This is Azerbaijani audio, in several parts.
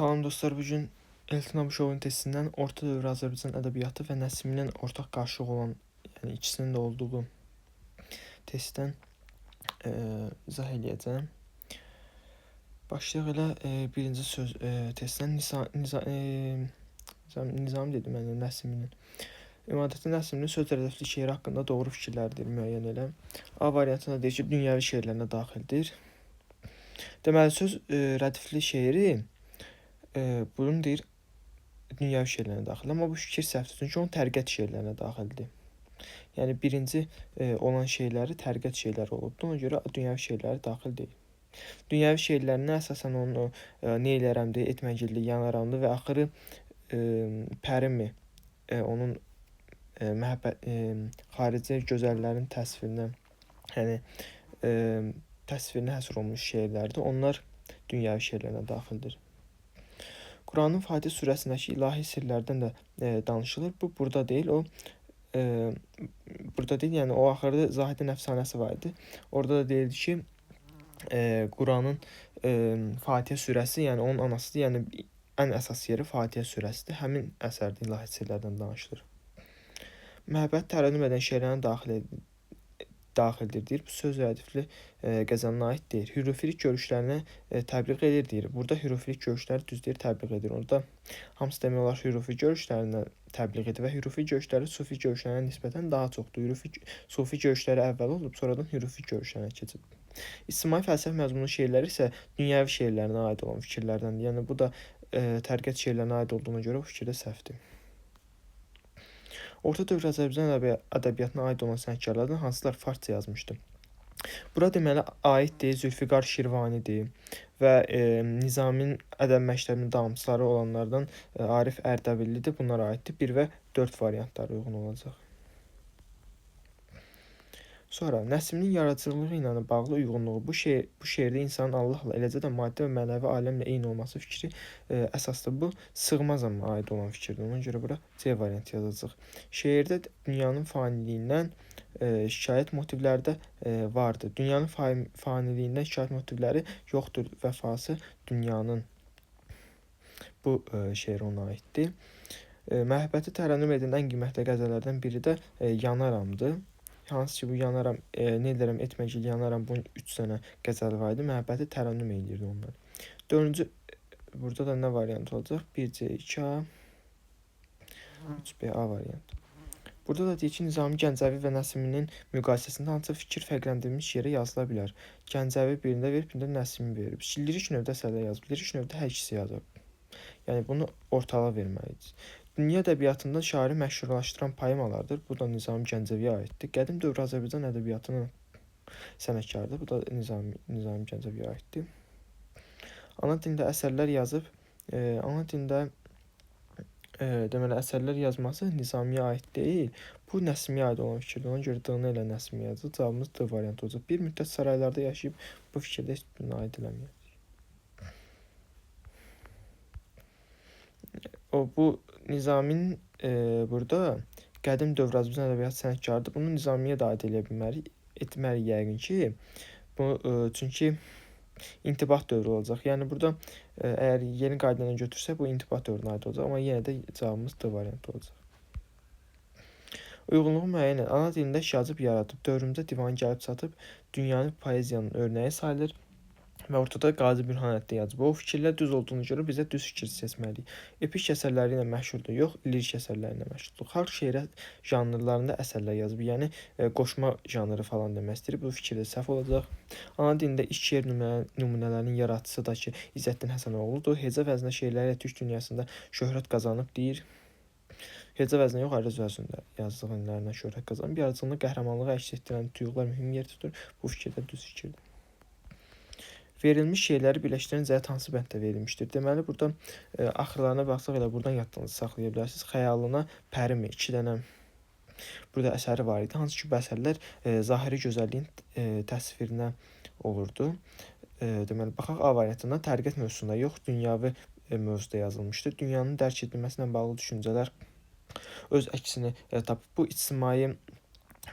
Salam dostlar, bu gün Elton Abışovun testindən Orta dövr Azərbaycan ədəbiyyatı və Nəsiminin ortaq qarşılığı olan, yəni ikisinin də olduğu testdən izah eləyəcəm. Başlayaq elə birinci söz testdən Nizam dedim, yəni Nəsiminin. İmadəddin Nəsiminin söz rədifli şeiri haqqında doğru fikirlərdir müəyyən elə. A variantında deyir ki, dünyəvi şeirlərinə daxildir. Deməli, söz rədifli şeiri bunu deyir dünyəvi şeirlərinə daxildir. Amma bu fikir səhvdir. Çünki onun təriqət şeirlərinə daxildir. Yəni birinci olan şeyləri təriqət şeirləri olubdur. Ona görə dünyəvi şeirləri daxil deyil. Dünyəvi şeirlərinə əsasən onun nə elərəmdir, etməkilli, yanaramdır və axırı pərimi onun məhəbbət xarici gözəllərin təsvirinə, yəni təsvirinə həsr olunmuş şeirlərdir. Onlar dünyəvi şeirlərinə daxildir. Quranın Fatih surəsindəki ilahi sirlərdən də danışılır. Bu burada deyil, o burada deyil, yəni o axırda Zahidin əfsanəsi var idi. Orada da deyildi ki, Quranın Fatihə surəsi, yəni onun anasıdır, yəni ən əsas yeri Fatihə surəsidir. Həmin əsərdə ilahi sirlərdən danışılır. Məhəbbət tərənnüm edən şeirlərinə daxildir deyir. Bu söz rədifli qəzəlinə aid deyil. Hürufilik görüşlərini təbliğ edir deyir. Burada hürufilik görüşləri düz deyir, təbliğ edir. Orada hamısı demək olar hürufi görüşlərini təbliğ edir və hürufi görüşləri sufi görüşlərinə nisbətən daha çoxdur. Hürufi sufi görüşləri əvvəl olub, sonradan hürufi görüşlərinə keçib. İctimai fəlsəfə məzmunlu şeirləri isə dünyəvi şeirlərinə aid olan fikirlərdəndir. Yəni bu da təriqət şeirlərinə aid olduğuna görə bu fikir də səhvdir. Orta dövr Azərbaycan ədəbiyyatına aid olan sənətkarlardan hansılar farsça yazmışdı? Bura deməli aiddir Zülfüqar Şirvanidir və Nizaminin ədəb məktəbinin davamçıları olanlardan Arif Ərdəbillidir. Bunlara aiddir. 1 və 4 variantları uyğun olacaq. Sonra Nəsiminin yaradıcılığı ilə bağlı uyğunluğu. Bu şeirdə insanın Allahla, eləcə də maddi və mənəvi aləmlə eyni olması fikri əsasdır. Bu Sığmazama aid olan fikirdir. Ona görə bura C variantı yazacaq. Şeirdə dünyanın faniliyindən şikayət motivləri də vardır. Dünyanın faniliyindən şikayət motivləri yoxdur. Vəfası dünyanın. Bu şeir ona aiddir. Məhəbbəti tərənnüm edən ən qiymətli qəzəllərdən biri də Yanaramdır. Hansı ki, bu Yanaram, nə edirəm, etməkil yanaram, bunun 3 dənə qəzəli var idi. Məhəbbəti tərənnüm eləyirdi onlar. Dördüncü, burada da nə variant olacaq? 1C, 2A, 3B, A variantı. Burada da deyir ki, Nizami Gəncəvi və Nəsiminin müqayisəsində hansı fikir fərqləndirilmiş yerə yazıla bilər? Gəncəvi birində verib, birində Nəsimi verib. Lirik növdə əsərlər yazıb. Lirik növdə hər ikisi yazıb. Yəni bunu ortalığa verməlidir. Dünya ədəbiyyatında şairi məşhurlaşdıran poemalardır. Bu da Nizami Gəncəviyə aiddir. Qədim dövr Azərbaycan ədəbiyyatının sənətkarıdır. Bu da Nizami Gəncəviyə aiddir. Ana dilində əsərlər yazıb, ana dilində deməli əsərlər yazması Nizamiyə aid deyil. Bu Nəsimiyə aid olan fikirdir. Ona görə D-ni elə Nəsimiyə yazacaq. Cavabımız D variantı olacaq. Bir müddət saraylarda yaşayıb bu fikirdə heç birinə aid eləməyəcək. O bu Nizaminin burada qədim dövr Azərbaycan ədəbiyyatı sənətkarıdır. Bunu Nizamiyə də aid eləyə bilmərik, etməliyik yəqin ki. Bu çünki intibah dövrü olacaq. Yəni burada əgər yeni qayda ilə götürsək bu intibah dövrünə aid olacaq, amma yenə də cavabımız D variantı olacaq. Uyğunluğu müəyyən et. Ana dilində yazıb yaradıb. Dövrümüzə divanı gəlib çatıb dünyanı poeziyanın örnəyi sayılır. Və ortada Qazi Bürhanəddin yazıb. O fikirlər düz olduğuna görə bizə düz fikir seçməliyik. Epik əsərləri ilə məşhurdur, yox, lirik əsərləri ilə məşhurdur. Xalq şeiri janrlarında əsərlər yazıb. Yəni qoşma janrı falan demək istəyir. Bu fikir də səhv olacaq. Ana dilində ilk şeir nümunələrinin yaradıcısı da ki, İzzəddin Həsənoğludur. Heca vəznində şeirləri ilə türk dünyasında şöhrət qazanıb deyir. Heca vəznində yox, əruz vəznində yazdığı illərindən şöhrət qazanıb. Yaradıcılığında qəhrəmanlığı əks etdirən tuyuqlar mühüm yer tutur. Bu fikir də düz fikirdir. Verilmiş şeyləri birləşdirən cəhət hansı bənddə verilmişdir? Deməli, burada axırlarına baxsaq elə buradan yadınızda saxlaya bilərsiniz. Xəyalına pərimi 2 dənə burada əsəri var idi. Hansı ki, bu əsərlər zahiri gözəlliyin təsvirinə olurdu. Deməli, baxaq A variantına təriqət mövzusunda yox, dünyavi mövzuda yazılmışdır. Dünyanın dərk edilməsi ilə bağlı düşüncələr öz əksini tapıb. Bu ictimai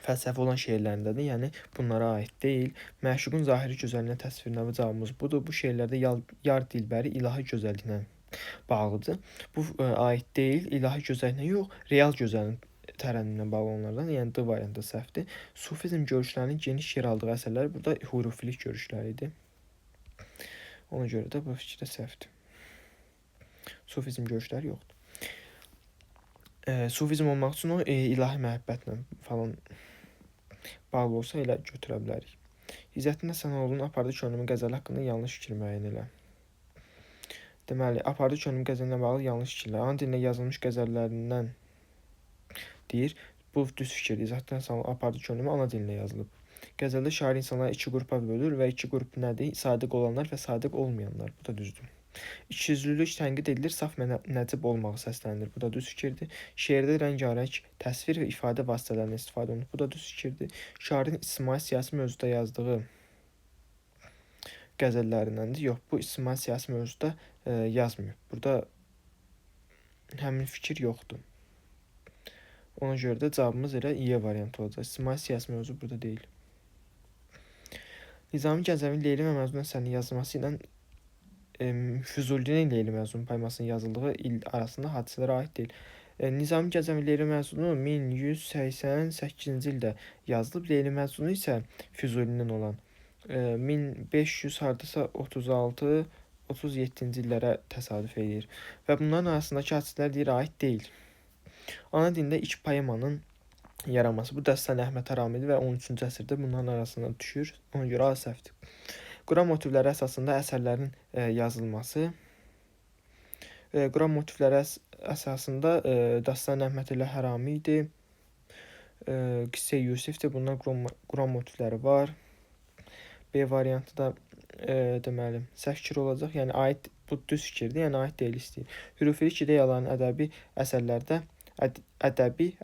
fəlsəfi olan şeirlərindədir. Yəni bunlara aid deyil. Məşuqun zahiri gözəlliyinə təsvirinə cavabımız budur. Bu şeirlərdə yar dilbəri ilahi gözəlliklə bağlıdır. Bu aid deyil, ilahi gözəlliklə yox, real gözəlliyin tərənnümlə bağlı onlardan. Yəni D variantı səhvdir. Sufizm görüşlərinin geniş yer aldığı əsərlər burada hurufilik görüşləri idi. Ona görə də bu fikir də səhvdir. Sufizm görüşləri yoxdur. Sufizm olmaq üçün o ilahi məhəbbətlə falan bağlı olsa elə götürə bilərik. İzzəttin Həsənoğlunun Apardı könlümü qəzəli haqqında yanlış fikir müəyyən elə. Deməli, Apardı könlümü qəzəli ilə bağlı yanlış fikirlər. Ana dilində yazılmış qəzəllərindən deyir. Bu düz fikirdir. İzzəttin Həsənoğlu Apardı könlümü ana dilində yazılıb. Qəzəldə şair insanları iki qrupa bölür və iki qrup nədir? Sadiq olanlar və sadiq olmayanlar. Bu da düzdür. İkiyüzlülük tənqid edilir, saf və nəcib olmağı səslənilir. Bu da düz fikirdir. Şeirdə rəngarəng təsvir və ifadə vasitələrindən istifadə olunur. Bu da düz fikirdir. Şairin ictimai siyasi mövzuda yazdığı qəzəllərindəndir. Yox, bu ictimai siyasi mövzuda yazmıyor. Burada həmin fikir yoxdur. Ona görə də cavabımız elə Y variantı olacaq. İctimai siyasi mövzu burada deyil. Nizami Gəncəvinin Leyli və Məcnun əsərinin yazılması ilə Füzulinin Leyli Məcnun poemasının yazıldığı il arasında hadisələrə aid deyil. Nizami Gəncəvinin Leyli Məcnunu 1188-ci ildə yazılıb. Leyli Məcnunu isə Füzulinin olan 1500 hardasa 36 37-ci illərə təsadüf eləyir və bunların arasındakı hadisələr deyir aid deyil. Ana dilində ilk poemanın yaranması. Bu Dəstan Əhməd Həramidir və 13-cü əsrdə bunların arasına düşür. Ona görə A səhvdir. Quran motivləri əsasında əsərlərin yazılması. Quran motivləri əsasında Dastan Əhməd ilə Hərami idi. Qissə Yusifdir. Bunlar Quran motivləri var. B variantı da deməli səhv fikir olacaq. Yəni aid bu düz fikirdir. Yəni aid deyil istəyir. Hürufilik ideyalarının ədəbi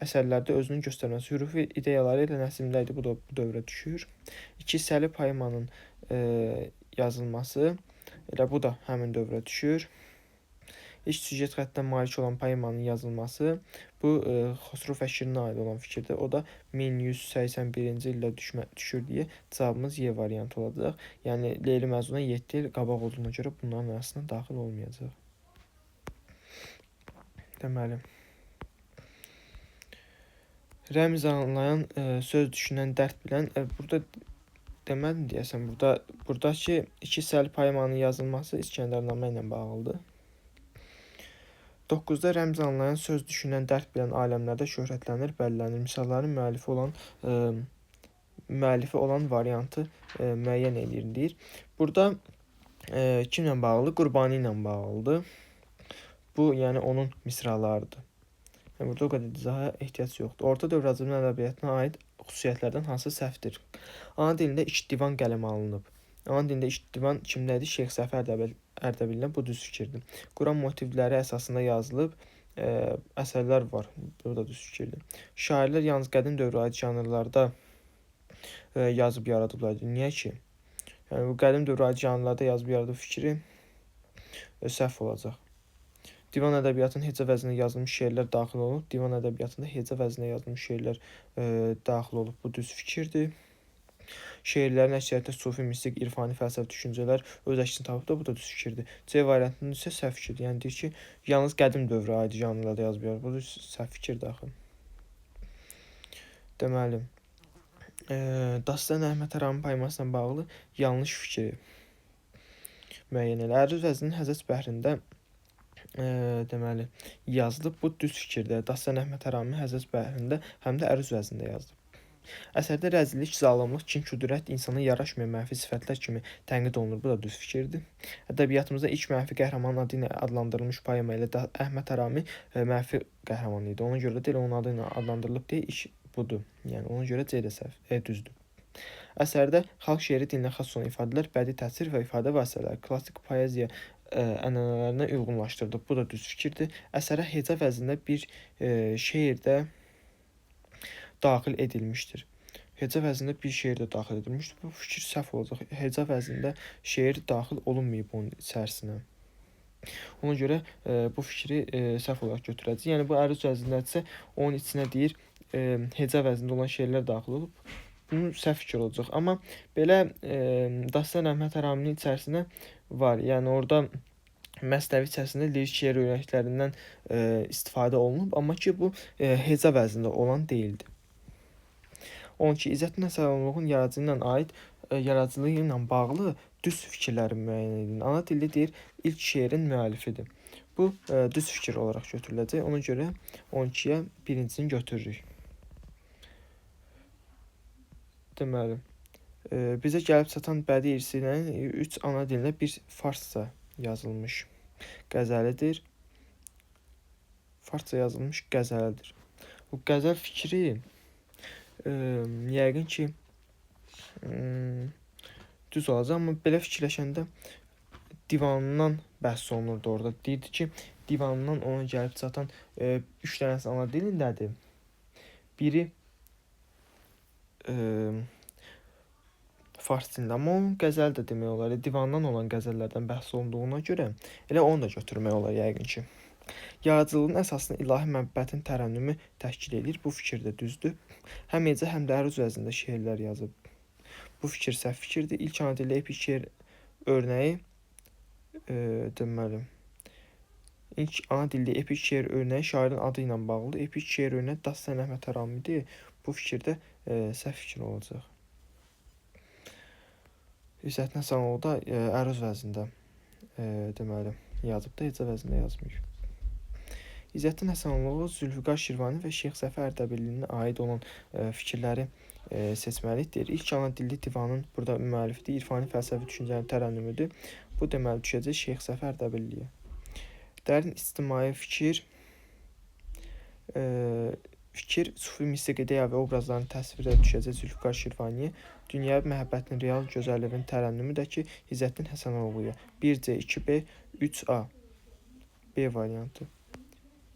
əsərlərdə özünün göstərməsi. Hürufi ideyaları ilə Nəsimdə idi. Bu da bu dövrə düşür. İki hissəli poemanın yazılması. Elə bu da həmin dövrə düşür. İlk süjet xəttinə malik olan poemanın yazılması. Bu Xosrov Bəşirinə aid olan fikirdir. O da 1181-ci ildə düşür deyə cavabımız Y variantı olacaq. Yəni Leyli Məcnundan 7 il qabaq olduğuna görə bunların arasına daxil olmayacaq. Deməli, rəmz anlayan, söz düşünən, dərd bilən. Burada demədim deyəsən, buradakı iki hissəli poemanın yazılması İskəndərnamə ilə bağlıdır. 9-da rəmz anlayan, söz düşünən, dərd bilən aləmlərdə şöhrətlənir, bəllənir. Misalların müəllifi olan variantı müəyyən eləyir, deyir. Burada kimlə bağlı? Qurbani ilə bağlıdır. Bu, yəni onun misralarıdır. Yəni, burada o qədər izaha ehtiyac yoxdur. Orta dövr Azərbaycan ədəbiyyatına aid xüsusiyyətlərdən hansı səhvdir? Ana dilində ilk divan qələmə alınıb. Ana dilində ilk divan kimdədir? Şeyx Səfi Ərdəbildən. Bu düz fikirdir. Quran motivləri əsasında yazılıb əsərlər var. Bu da düz fikirdir. Şairlər yalnız qədim dövrə aid janrlarda yazıb yaradıblar. Niyə ki? Yəni bu qədim dövrə aid janrlarda yazıb yaradıb fikri səhv olacaq. Divan ədəbiyyatının heca vəznində yazılmış şeirlər daxil olub. Divan ədəbiyyatında heca vəznində yazılmış şeirlər daxil olub. Bu düz fikirdir. Şeirlərin əksəriyyətində sufi, mistik, irfani, fəlsəfi düşüncələr öz əksini tapıb da, bu da düz fikirdir. C variantının isə səhv fikirdir. Yəni deyir ki, yalnız qədim dövrə aid janrlarda yazıb yaradıb. Bu da səhv fikirdir axı. Deməli, Dastan Əhməd Hərami poemasına bağlı yanlış fikri müəyyən elə. Əruz vəzninin Həzəc bəhrində deməli yazılıb. Bu düz fikirdir. Dastan Əhməd Hərami Həzəc bəhrində həm də əruz vəznində yazılıb. Əsərdə rəzillik, zalımlıq, kin, kudurət, insana yaraşmayan mənfi sifətlər kimi tənqid olunur. Bu da düz fikirdir. Ədəbiyyatımızda ilk mənfi qəhrəmanın adı ilə adlandırılmış poema ilə Əhməd Hərami mənfi qəhrəman idi. Ona görə də elə onun adı ilə adlandırılıb deyə ilk budur. Yəni ona görə C də səhv, düzdür. Əsərdə xalq şeiri dilinə xas olan ifadələr, bədii təsvir və ifadə vasitələri klassik poeziya ənənələrinə uyğunlaşdırılıb. Bu da düz fikirdir. Əsərə heca vəznində bir şeir də daxil edilmişdir. Heca vəznində bir şeir də daxil edilmişdir. Bu fikir səhv olacaq. Heca vəznində şeir daxil olunmayıb onun içərisinə. Ona görə bu fikri səhv olaraq götürəcəyik. Yəni bu əruz vəznindədirsə, onun içinə deyir heca vəznində olan şeirlər daxil olub. Bunun səhv fikir olacaq. Amma belə Dastan Əhməd Həraminin içərisinə var. Yəni orada Məsnəvi içərisində lirik şeir örnəklərindən istifadə olunub, amma ki bu heca vəznində olan deyildi. 12. İzzəddin Həsənovun yaradıcılığı ilə aid yaradıcılığı ilə bağlı düz fikirləri müəyyən edin. Ana dildə deyir, ilk şeirin müəllifidir. Bu düz fikir olaraq götürüləcək. Ona görə 12-yə birincisini götürürük. Deməli, bizə gəlib çatan bədii irsi ilə 3 ana dilində bir farsça yazılmış qəzəlidir. Farsça yazılmış qəzəlidir. Bu qəzəl fikri yəqin ki düz olacaq, amma belə fikirləşəndə divanından bəhs olunurdu orada. Deyirdi ki, divanından ona gəlib çatan 3 dənəsi ana dilindədir. Biri fars dilində, amma onun qəzəl də demək olar. Divandan olan qəzəllərdən bəhs olunduğuna görə elə onu da götürmək olar yəqin ki. Yaradıcılığın əsasını ilahi məhəbbətin tərənnümü təşkil edir. Bu fikir də düzdür. Həm heca, həm də əruz vəznində şeirlər yazıb. Bu fikir səhv fikirdir. İlk ana dildə epik şeir örnəyi deməli, ilk ana dildə epik şeir örnəyi şairin adı ilə bağlıdır. Epik şeir örnəyi Dastan Əhməd Həramidir. Bu fikir də səhv fikir olacaq. İzzəddin Həsənoğlu da əruz vəznində deməli yazıb da, heca vəznində yazmayıb. İzzəddin Həsənoğlu Zülfüqar Şirvani və Şeyx Səfi Ərdəbillinin aid olan fikirləri seçməlidir. İlk ana dilli divanın burada müəllifidir. İrfani fəlsəfi düşüncənin tərənnümüdür. Bu deməli düşəcək Şeyx Səfi Ərdəbilliyə. Dərin ictimai fikir sufi mistik ideya və obrazların təsvirə düşəcək Zülfüqar Şirvaniyə. Dünyəvi məhəbbətin real gözəlliyinin tərənnümü də ki İzzəddin Həsənoğluya. 1C, 2B, 3A. B variantı.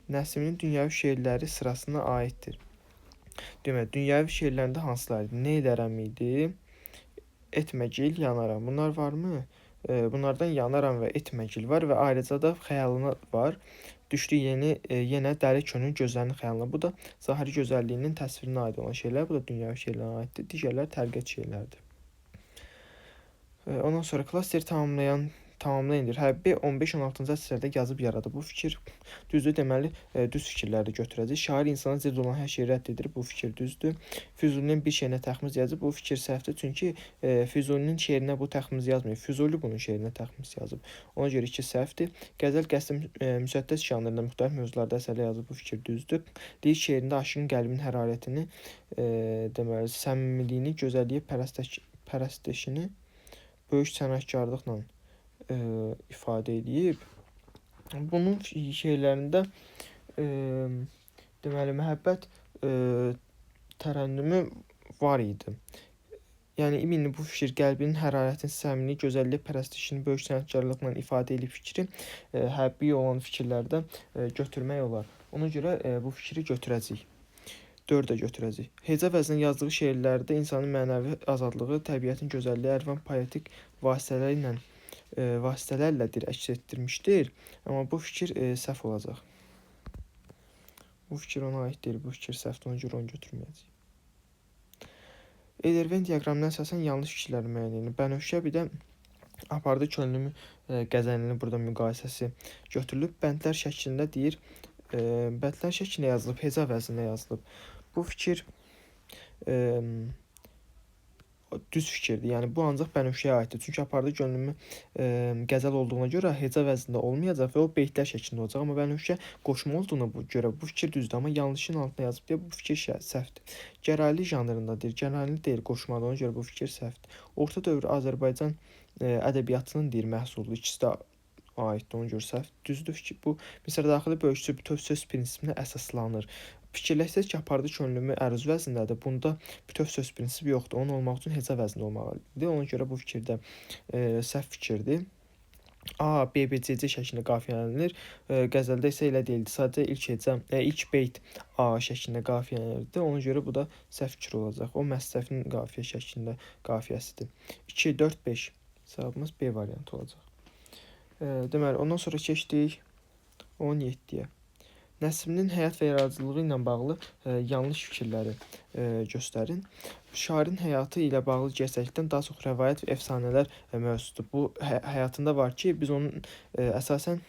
Nəsiminin dünyəvi şeirləri sırasına aiddir. Deməli, dünyəvi şeirlərində hansılar idi? Nə edərəm idi? Etməgil, yanaram. Bunlar varmı? Bunlardan yanaram və etməgil var və ayrıca da xəyalına var. Düşdü yenə dəli könül gözəlinin xəyalına. Bu da zahiri gözəlliyinin təsvirinə aid olan şeylər. Bu da dünyəvi şeirlərə aiddir. Digərləri təriqət şeirləridir. Ondan sonra klaster tamamlayandır. Həbibi 15-16-cı əsrlərdə yazıb yaradıb. Bu fikir düzdür. Deməli, düz fikirləri götürəcək. Şair insana zidd olan hər şeyi rədd edir. Bu fikir düzdür. Füzulinin bir şeirinə təxmis yazıb. Bu fikir səhvdir. Çünki Füzulinin şeirinə bu təxmis yazmıyor. Füzuli bunun şeirinə təxmis yazıb. Ona görə iki səhvdir. Qəzəl qəsd müsəddəs janrında müxtəlif mövzularda əsərlər yazıb. Bu fikir düzdür. Lirik şeirində aşığın qəlbinin hərarətini, deməli, səmimiliyini, gözəlliyi, pərəstişini böyük sənətkarlıqla ifadə edib. Bunun şeylərində deməli, məhəbbət tərənnümü var idi. Yəni, ümumi bu fikir qəlbinin hərarətinin səmimiliyi, gözəlliyi, pərəstişini böyük sənətkarlıqla ifadə edib fikri həbbi olan fikirlərdə götürmək olar. Ona görə bu fikri götürəcəyik. 4-ə götürəcəyik. Heca vəznində yazdığı şeirlərdə insanın mənəvi azadlığı, təbiətin gözəlliyi, ərvan poetik vasitələrlədir əks etdirmişdir. Amma bu fikir səhv olacaq. Bu fikir ona aid deyil. Bu fikir səhvdir. Ona görə onu götürməyəcəyik. Euler-Venn diaqramına əsasən yanlış fikirləri müəyyən edin. Bənövşə bir də apardı könlümü qəzəlinin burada müqayisəsi götürülüb. Bəndlər şəklində deyir, bəndlər şəklində yazılıb, heca vəznində yazılıb. Bu fikir düz fikirdir. Yəni bu ancaq Bənövşəyə aiddir. Çünki apardı könlümü qəzəl olduğuna görə heca vəznində olmayacaq və o beytlər şəklində olacaq. Amma Bənövşə qoşma olduğuna görə bu fikir düzdür. Amma yanlışın altına yazıb deyə bu fikir səhvdir. Gəraylı janrındadır. Gəraylı deyil, qoşmadır. Ona görə bu fikir səhvdir. Orta dövr Azərbaycan ədəbiyyatının deyir məhsuludur. İkisi də aiddir. Ona görə səhv. Düzdür ki, bu misra daxili bölgüsü bütöv söz prinsipinə əsaslanır. Fikirləşsək ki, apardı könlümü əruz vəznindədir. Bunda bütöv söz prinsipi yoxdur. Onun olmaq üçün heca vəznində olmalıdır. Ona görə bu fikirdə səhv fikirdir. A, B, B, C, C şəklində qafiyələnir. Qəzəldə isə elə deyildi. Sadəcə ilk heca, ilk beyt A şəklində qafiyələnirdi. Ona görə bu da səhv fikir olacaq. O məsnəvinin qafiyə şəklində qafiyəsidir. 2, 4, 5 cavabımız B variantı olacaq. Deməli, ondan sonra keçdik 17-yə. Nəsiminin həyat və yaradıcılığı ilə bağlı yanlış fikirləri göstərin. Şairin həyatı ilə bağlı gerçəklikdən daha çox rəvayət və əfsanələr mövcuddur. Bu həyatında var ki, biz onun əsasən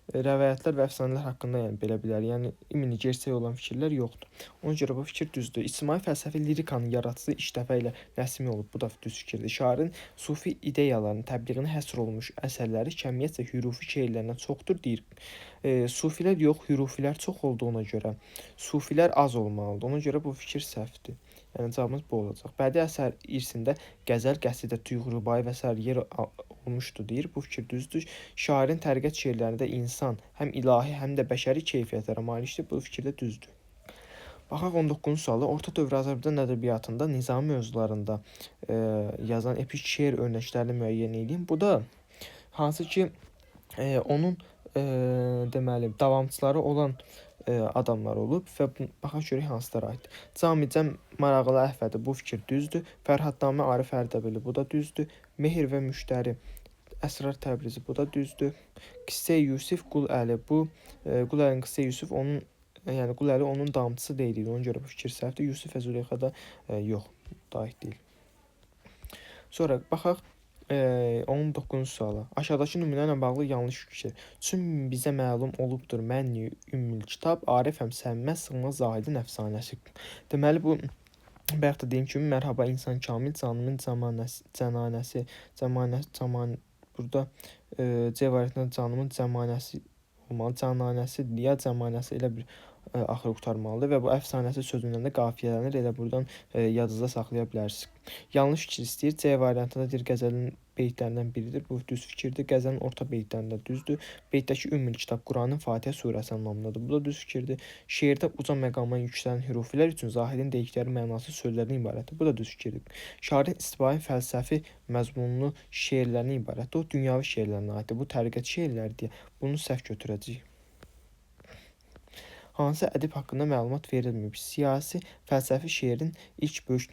rəvayətlər və əfsanələr haqqında yəni belə bilərik. Yəni ümumi gerçək olan fikirlər yoxdur. Ona görə bu fikir düzdür. İctimai fəlsəfi lirikanın yaradıcısı ilk dəfə ilə Nəsimi olub. Bu da düz fikirdir. Şairin sufi ideyalarının təbliğinə həsr olunmuş əsərləri kəmiyyətcə hürufi şeirlərindən çoxdur deyir. Sufilər yox, hürufilər çox olduğuna görə sufilər az olmalıdır. Ona görə bu fikir səhvdir. Yəni cavabımız bu olacaq. Bədii əsər irsində qəzəl, qəsidə, tuyuq, rübai və sair yer olmuşdu deyir. Bu fikir düzdür. Şairin təriqət şeirlərində insan həm ilahi, həm də bəşəri keyfiyyətlərə malikdir. Bu fikir də düzdür. Baxaq 19-cu suala. Orta dövr Azərbaycan ədəbiyyatında Nizami mövzularında yazan epik şeir örnəklərini müəyyən edin. Bu da hansı ki onun deməli davamçıları olan adamlar olub və baxaq görək hansılara aiddir. Cami-Cəm Marağılı Əhvədi, bu fikir düzdür. Fərhadnamə Arif Ərdəbili, bu da düzdür. Mehr və Müştəri Əsrar Təbrizi, bu da düzdür. Qissə-i Yusif Qul Əli, bu Qul Əlinin Qissə-i Yusif onun, yəni Qul Əli onun damcısı deyil. Ona görə bu fikir səhvdir. Yusif və Züleyxa da yox, aid deyil. Sonra baxaq 19-cu suala. Aşağıdakı nümunə ilə bağlı yanlış fikir. Çün bizə məlum olubdur mənni ümmül kitab Arifəm səmmə sığmaz Zahidin əfsanəsi. Deməli bu bayaq da dediyim kimi mərhaba insan kamil canımın cəmanəsi, cənanəsi, cəmanəsi, cəman burada C variantında canımın cəmanəsi olmalı. Cananəsi ya cəmanəsi elə bir axırı qurtarmalıdır və bu əfsanəsi sözündən də qafiyələnir. Elə buradan yadınızda saxlaya bilərsiniz. Yanlış fikir istəyir. C variantında deyir qəzəlin beytlərindən biridir. Bu düz fikirdir. Qəzəlin orta beytlərində düzdür. Beytdəki ümmül kitab Quranın Fatihə surəsi anlamındadır. Bu da düz fikirdir. Şeirdə uca məqama yüksələn hürufilər üçün Zahidin dedikləri mənasız sözlərdən ibarətdir. Bu da düz fikirdir. Şairin istifai fəlsəfi məzmunlu şeirlərindən ibarətdir. O dünyavi şeirlərinə aiddir. Bu təriqət şeirləri deyə bunu səhv götürəcəyik. Hansı ədib haqqında məlumat verilməyib? Siyasi fəlsəfi şeirin ilk böyük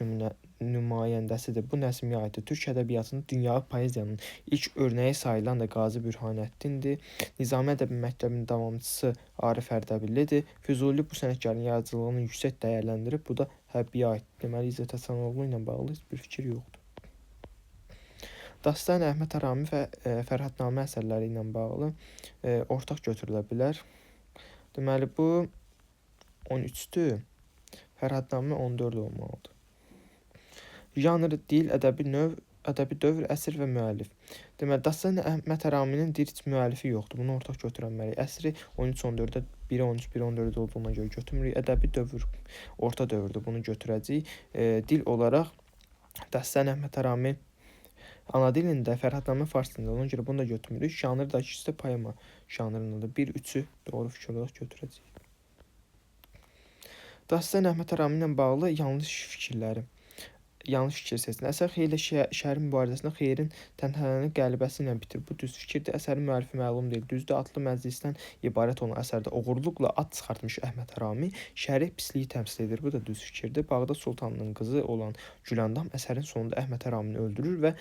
nümayəndəsidir. Bu Nəsimiyə aiddir. Türk ədəbiyyatında dünyavi poeziyanın ilk örnəyi sayılan da Qazi Bürhanəddindir. Nizami ədəbi məktəbinin davamçısı Arif Ərdəbillidir. Füzuli bu sənətkarın yaradıcılığını yüksək dəyərləndirib. Bu da Həbbiyə aiddir. Deməli, İzzət Həsənoğlu ilə bağlı heç bir fikir yoxdur. Dastan Əhməd Hərami və Fərhadnamə əsərləri ilə bağlı ortaq götürülə bilər. Deməli, bu 13-dür. Fərhadnamə 14 olmalıdır. Janr, dil, ədəbi növ, ədəbi dövr, əsr və müəllif. Deməli, Dastan Əhməd Həraminin heç müəllifi yoxdur. Bunu ortaq götürənməliyik. Əsri 13-14-də, biri 13, biri 14-də olduğuna görə götürmürük. Ədəbi dövr, orta dövrdür. Bunu götürəcəyik. Dil olaraq Dastan Əhməd Hərami ana dilində, Fərhadnamə fars dilində. Ona görə bunu da götürmürük. Janr da ikisi də poema janrındadır. 1-3-ü doğru fikir olaraq götürəcəyik. Dastan Əhməd Hərami ilə bağlı yanlış fikirləri. Yanlış fikir seçin. Əsər xeyirlə şərin mübarizəsində xeyrin təntənəli qələbəsi ilə bitir. Bu düz fikirdir. Əsərin müəllifi məlum deyil. Düzdür. Atlı məclisdən ibarət olan əsərdə oğurluqla at çıxartmış Əhməd Hərami şəri pisliyi təmsil edir. Bu da düz fikirdir. Bağdad sultanının qızı olan Güləndam əsərin sonunda Əhməd Həramini öldürür və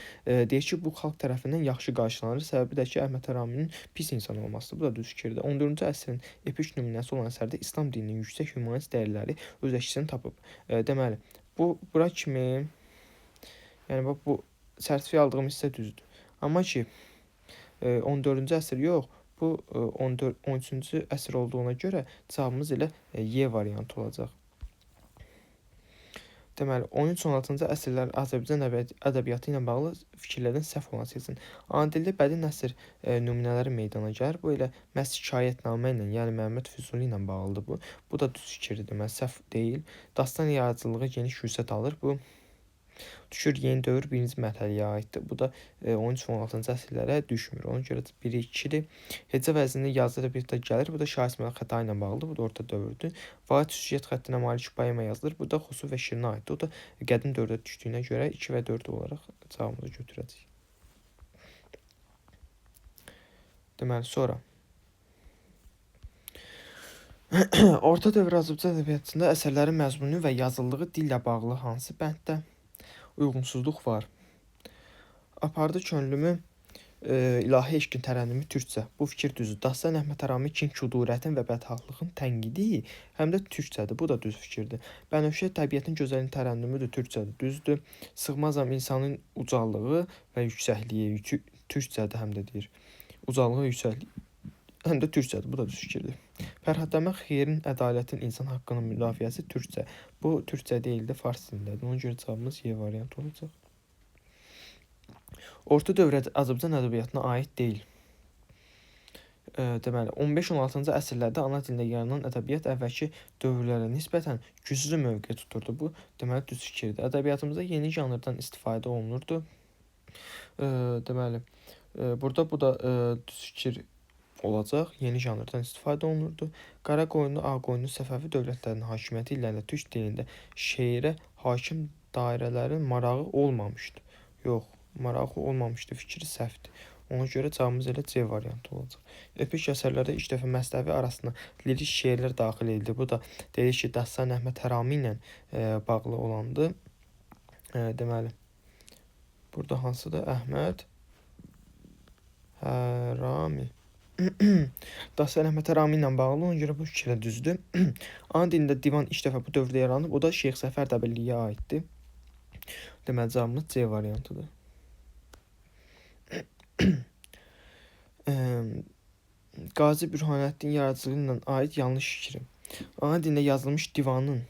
deyir ki, bu xalq tərəfindən yaxşı qarşılanır. Səbəbi də ki, Əhməd Həraminin pis insan olmasıdır. Bu da düz fikirdir. 14-cü əsrin epik nümunəsi olan əsərdə İslam dininin yüksək humanist dəyərləri öz əksini tapıb. Deməli, bu bura kimi, yəni bax bu sərtifiyə aldığım hissə düzdür. Amma ki 14-cü əsr yox, bu 13-cü əsr olduğuna görə cavabımız elə Y variantı olacaq. Deməli, 13-16-cı əsrlər Azərbaycan ədəbiyyatı ilə bağlı fikirlərdən səhv olan seçin. Ana dildə bədii nəsr nümunələri meydana gəlir. Bu elə məhz şikayətnamə ilə, yəni Məhəmməd Füzuli ilə bağlıdır bu. Bu da düz fikirdir, deməli, səhv deyil. Dastan yaradıcılığı geniş fürsət alır. Bu düşür yeni dövr birinci mərhələyə aiddir. Bu da 13-16-cı əsrlərə düşmür. Ona görə 1-i 2-dir. Hecə vəznində yazı ədəbiyyatda gəlir. Bu da Şah İsmayıl Xətai ilə bağlıdır. Bu da orta dövrdür. Vahid süjet xəttinə malik poema yazılır. Bu da Xüsufi və Şirinə aiddir. O da qədim dövrdə düşdüyünə görə 2 və 4 olaraq cavabımızı götürəcəyik. Deməli, sonra orta dövr Azərbaycan ədəbiyyatında əsərlərin məzmunu və yazıldığı dillə bağlı hansı bənddə uyğunsuzluq var? Apardı könlümü İlahi eşqin tərənnümü türkcə. Bu fikir düzdür. Dastan Əhməd Hərami kin, kudurətin və bədxahlığın tənqidi həm də türkcədir. Bu da düz fikirdir. Bənövşə təbiətin gözəlinin tərənnümüdür, türkcədir. Düzdür. Sığmazam insanın ucalığı və yüksəkliyi türkcədir həm də deyir. Ucalığı və yüksəkliyi həm də türkcədir. Bu da düz fikirdir. Fərhadnamə xeyrin, ədalətin, insan haqqının müdafiəsi türkcə. Bu türkcə deyildi, fars dilindədir. Ona görə cavabımız Y variantı olacaq. Orta dövr Azərbaycan ədəbiyyatına aid deyil. Deməli, 15-16-cı əsrlərdə ana dilində yaranan ədəbiyyat əvvəlki dövrlərə nisbətən güclü mövqe tuturdu. Bu, deməli, düz fikirdir. Ədəbiyyatımızda yeni janrdan istifadə olunurdu. Deməli, burada bu da düz fikir olacaq. Yeni janrdan istifadə olunurdu. Qaraqoyunlu, Ağqoyunlu, Səfəvi dövlətlərinin hakimiyyəti illərində türk dilində şeirə hakim dairələrin marağı olmamışdı. Yox, marağı olmamışdı fikri səhvdir. Ona görə cavabımız elə C variantı olacaq. Epik əsərlərdə ilk dəfə məsnəvi arasına lirik şeirlər daxil edildi. Bu da deyilir ki, Dastan Əhməd Hərami ilə bağlı olandı. Deməli, burada hansıdır? Əhməd Hərami. Dastan Əhməd Hərami ilə bağlı, ona görə bu fikir də düzdür. Ana dilində divan ilk dəfə bu dövrdə yaranıb, o da Şeyx Səfər Dəbilliyə aiddir. Deməli, cavabımız C variantıdır. Qazi Bürhanəddin yaradıcılığı ilə aid yanlış fikri. Ana dilində yazılmış divanın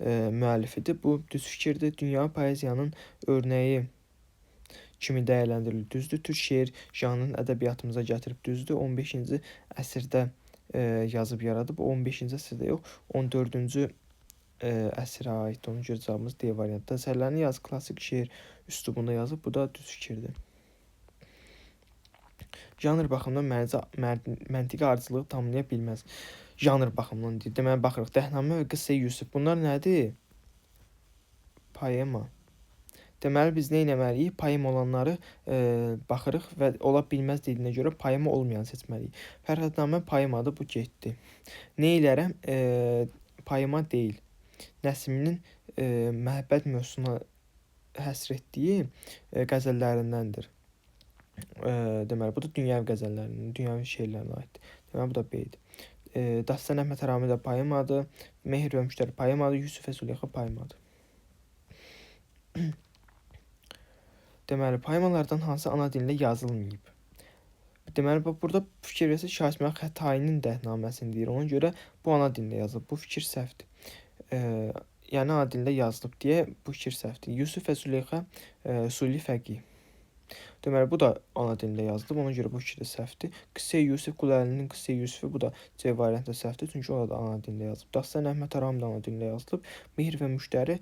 müəllifidir. Bu düz fikirdir. Dünya poeziyanın örnəyi kimi dəyərləndirilir. Düzdür. Türk şeir janrını ədəbiyyatımıza gətirib düzdür. 15-ci əsrdə yazıb yaradıb. 15-ci əsrdə yox, 14-cü əsrə aiddir. Ona görə cavabımız D variantı. Əsərlərini yazıb klassik şeir üslubunda yazıb. Bu da düz fikirdir. Janr baxımından məntiqi ardıcıllığı tamamlaya bilməz. Janr baxımından deyir. Deməli, baxırıq. Dəhnamə və Qıssə-i Yusuf. Bunlar nədir? Poema. Deməli, biz nə etməliyik? Poema olanları baxırıq və ola bilməz dediyinə görə poema olmayanı seçməliyik. Fərhadnamə poemadır, bu getdi. Nə elərəm? Poema deyil. Nəsiminin məhəbbət mövzusuna həsr etdiyi qəzəllərindəndir. Deməli, bu da dünyəvi qəzəllərindən, dünyəvi şeirlərinə aiddir. Deməli, bu da B-dir. Dastan Əhməd Hərami də poemadır. Mehr və Müştəri poemadır. Yusuf və Züleyxa poemadır. Deməli, poemalardan hansı ana dilində yazılmayıb? Deməli, burada fikir versək, Şah İsmayıl Xətainin dəhnaməsini deyir. Ona görə bu ana dilində yazılıb. Bu fikir səhvdir. Yəni, ana dilində yazılıb deyə bu fikir səhvdir. Yusuf və Züleyxa Suli Fəqih. Deməli, bu da ana dilində yazılıb, ona görə bu fikir də səhvdir. Qıssə-i Yusuf, Quləlinin Qıssə-i Yusufu, bu da C variantı səhvdir, çünki o da ana dilində yazılıb. Dastan Əhməd Hərami də ana dilində yazılıb. Mehr və Müştəri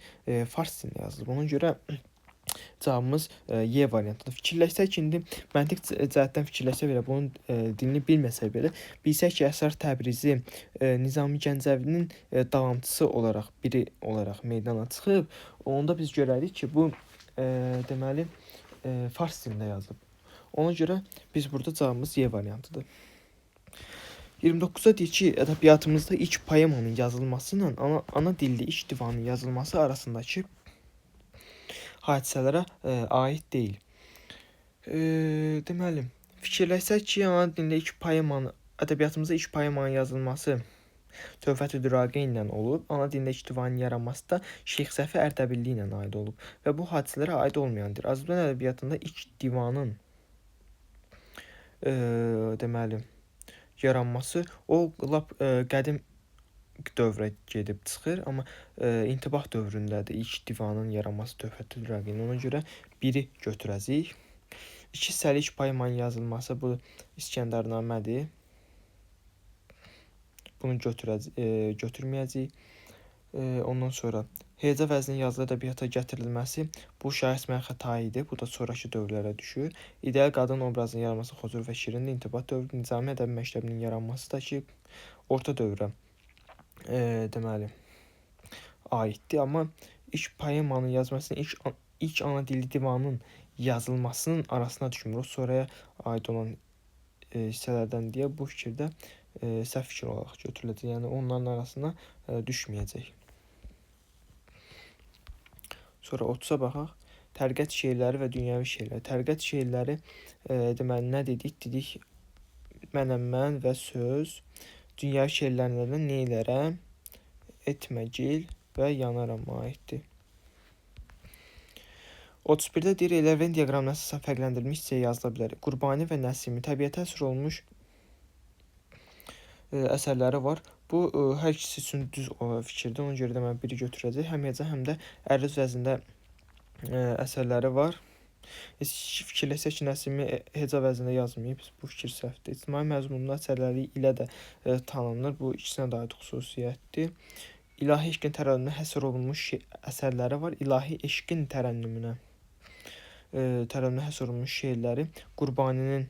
fars dilində yazılıb. Ona görə cavabımız Y variantıdır. Fikirləşsək ki, indi məntiq cəhətdən fikirləşsək belə, bunun dilini bilməsək belə, bilsək ki, Əsrar Təbrizi Nizami Gəncəvinin davamçısı olaraq, biri olaraq meydana çıxıb, onda biz görərik ki, bu deməli, fars dilində yazılıb. Ona görə biz burada cavabımız Y variantıdır. 29-da deyir ki, ədəbiyyatımızda ilk poemanın yazılması ilə ana dilli ilk divanın yazılması arasındakı hadisələrə aid deyil. Deməli, fikirləşsək ki, ana dilində ilk poemanın, ədəbiyyatımızda ilk poemanın yazılması Töhfətü Düraqi ilə olub, ana dilində ilk divanın yaranması da Şeyx Səfi Ərdəbilli ilə aid olub və bu hadisələrə aid olmayandır. Azərbaycan ədəbiyyatında ilk divanın deməli, yaranması o lap qədim dövrə gedib çıxır, amma intibah dövründədir ilk divanın yaranması Töhfətü Düraqi ilə. Ona görə biri götürəcəyik. İki hissəli ilk poemanın yazılması bu İskəndərnamədir. Bunu götürməyəcəyik. Ondan sonra heca vəzninin yazılı ədəbiyyata gətirilməsi bu Şah İsmayıl Xətai idi. Bu da sonrakı dövrlərə düşür. İdeal qadın obrazının yaranması Xosrov və Şirindir. İntibah dövrü, Nizami ədəbi məktəbinin yaranması da ki, orta dövrə deməli aiddir. Amma ilk poemanın yazmasının, ilk ana dilli divanın yazılmasının arasına düşmür. O sonraya aid olan hissələrdən deyə bu fikirdə səhv fikir olaraq götürüləcək. Yəni onların arasına düşməyəcək. Sonra 30-a baxaq. Təriqət şeirləri və dünyəvi şeirlər. Təriqət şeirləri deməli nə dedik? Dedik mənəm mən və söz. Dünyəvi şeirlərlə də nə elərəm? Etməgil və yanaram aiddir. 31-də deyir, Elevren diaqramına əsasən fərqləndirilmiş hissəyə yazıla bilər. Qurbani və Nəsimi təbiətə həsr olunmuş əsərləri var. Bu hər ikisi üçün düz fikirdir. Ona görə də mən biri götürəcək. Həm heca, həm də əruz vəznində əsərləri var. Fikirləşsək ki, Nəsimi heca vəznində yazmayıb. Bu fikir səhvdir. İctimai məzmunlu əsərləri ilə də tanınır. Bu ikisinə də aid xüsusiyyətdir. İlahi eşqin tərənnümünə həsr olunmuş əsərləri var. İlahi eşqin tərənnümünə həsr olunmuş şeirləri Qurbaninin,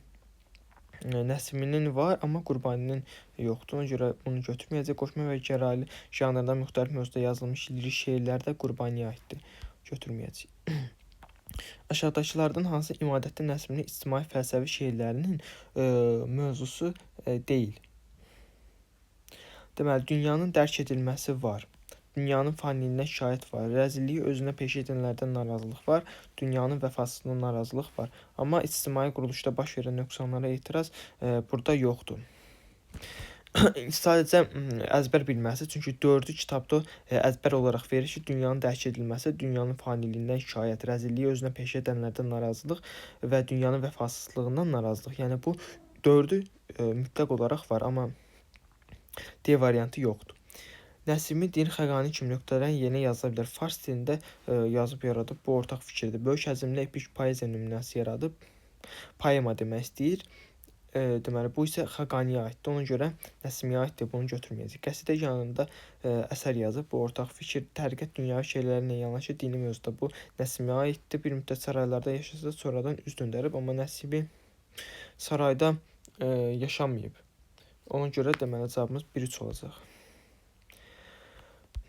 Nəsiminin var, amma Qurbaninin yoxdur. Ona görə bunu götürməyəcək. Qoşma və gəraylı janrda müxtəlif mövzuda yazılmış lirik şeirlər də Qurbaniyə aiddir. Götürməyəcək. Aşağıdakılardan hansı İmadəddin Nəsiminin ictimai fəlsəfi şeirlərinin mövzusu deyil? Deməli, dünyanın dərk edilməsi var. Dünyanın faniliyindən şikayət var. Rəzilliyi özünə peşə edənlərdən narazılıq var. Dünyanın vəfasızlığından narazılıq var. Amma ictimai quruluşda baş verən nöqsanlara etiraz burada yoxdur. Sadəcə əzbər bilməsi, çünki dördü kitabda əzbər olaraq verir ki, dünyanın dərk edilməsi, dünyanın faniliyindən şikayət, rəzilliyi özünə peşə edənlərdən narazılıq və dünyanın vəfasızlığından narazılıq. Yəni bu dördü mütləq olaraq var, amma D variantı yoxdur. Nəsimi deyir, Xəqani kimi nöqtələrin yerinə yazıla bilər. Fars dilində yazıb yaradıb, bu ortaq fikirdir. Böyük həcmli epik poeziya nümunəsi yaradıb, poema demək istəyir. Deməli, bu isə Xəqaniyə aiddir. Ona görə Nəsimiyə aiddir, bunu götürməyəcək. Qəsidə janrında əsər yazıb, bu ortaq fikir. Təriqət dünyəvi şeylərlə yanaşı dini mövzuda bu Nəsimiyə aiddir. Bir müddət saraylarda yaşasa da sonradan üz döndərib, amma Nəsimi sarayda yaşamayıb. Ona görə deməli, cavabımız 1-3 olacaq.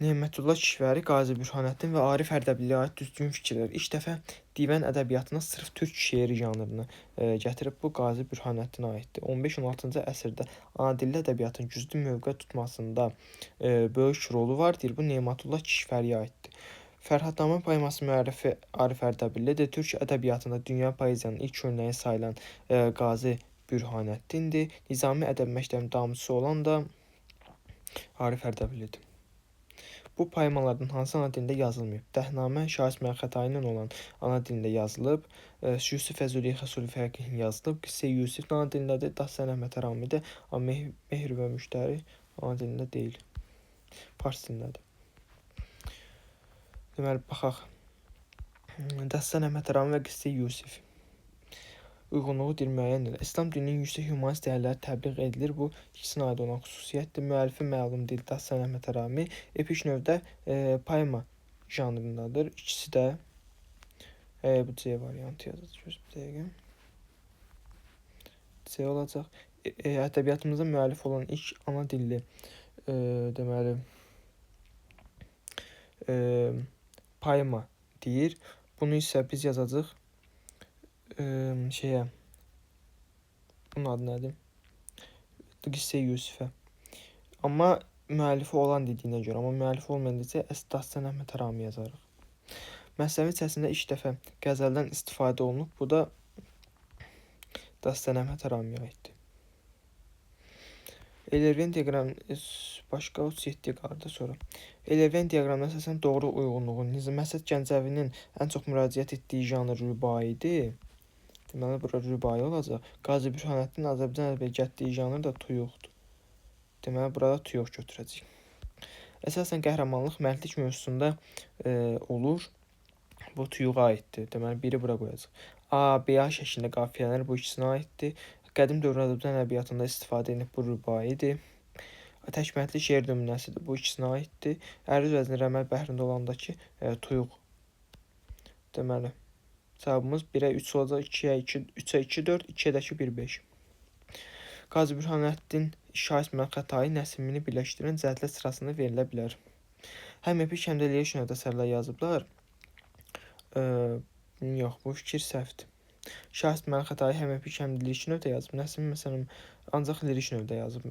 Nemətullah Kişvəri, Qazi Bürhanəddin və Arif Ərdəbilliyə aid düzgün fikirlər. İlk dəfə divan ədəbiyyatına sırf türk şeiri janrını gətirib. Bu Qazi Bürhanəddinə aiddir. 15-16-cı əsrdə ana dilli ədəbiyyatın güclü mövqe tutmasında böyük rolu var. Deyir, bu Nemətullah Kişvəriyə aiddir. Fərhadnamə poeması müəllifi Arif Ərdəbillidir. Türk ədəbiyyatında dünya poeziyanın ilk örnəyi sayılan Qazi Bürhanəddindir. Nizami ədəbi məktəbinin davamçısı olan da Arif Ərdəbillidir. Bu poemalardan hansı ana dilində yazılmayıb? Dəhnamə Şah İsmayıl Xətai ilə olan ana dilində yazılıb. Yusif və Züleyxa Sulh Fəqihin yazılıb. Qissə Yusif ana dilindədir. Dastan Əhməd Həramidir. Amma Mehr və Müştəri ana dilində deyil. Fars dilindədir. Deməli, baxaq. Dastan Əhməd Hərami və Qissə Yusif. Uyğunluğu dil müəyyən edir. İslam dininin yüksək humanist dəyərləri təbliğ edilir. Bu ikisinə aid olan xüsusiyyətdir. Müəllifi məlum deyil. Dastan Əhməd Hərami epik növdə poema janrındadır. İkisi də bu C variantı yazacağıq. Bir dəqiqə. C olacaq. Ədəbiyyatımızda müəllif olan ilk ana dilli deməli poema deyir. Bunu isə biz yazacağıq şeyə, bunun adı nədir? Qissə Yusifə. Amma müəllifi olan dediyinə görə, amma müəllifi olmayan desə, Dastan Əhməd Hərami yazarıq. Məsnəvi hissəsində ilk dəfə qəzəldən istifadə olunub. Bu da Dastan Əhməd Həramiyə aiddir. Ellerven diaqram başqa 37 qaldı sonra. Ellerven diaqramına əsasən doğru uyğunluğu. Məsəd Gəncəvinin ən çox müraciət etdiyi janr rübaidir. Deməli, bura rübai olacaq. Qazi Bürhanəddin Azərbaycan ədəbiyyatı gətdiyi janr da tuyuqdur. Deməli, burada tuyuq götürəcəyik. Əsasən qəhrəmanlıq mərdlik mövzusunda olur. Bu tuyuğa aiddir. Deməli, biri bura qoyacaq. A, B, A şəklində qafiyələr bu ikisinə aiddir. Qədim dövr Azərbaycan ədəbiyyatında istifadə edilib, bu rübaidir. Təkmətli şeir nümunəsidir. Bu ikisinə aiddir. Əruz vəzni rəməl bəhrində olandakı tuyuq. Deməli, cavabımız 1-ə 3 olacaq, 2-yə 2, 3-ə 2, 4, 2-yə də 1, 5. Qazi Bürhanəddin, Şah İsmayıl Xətai, Nəsimini birləşdirən cədvəl sırasında verilə bilər. Həm epik, həm də lirik növdə əsərlər yazıblar. Yox, bu fikir səhvdir. Şah İsmayıl Xətai həm epik, həm də lirik növdə yazıb. Nəsimi məsələn ancaq lirik növdə yazıb.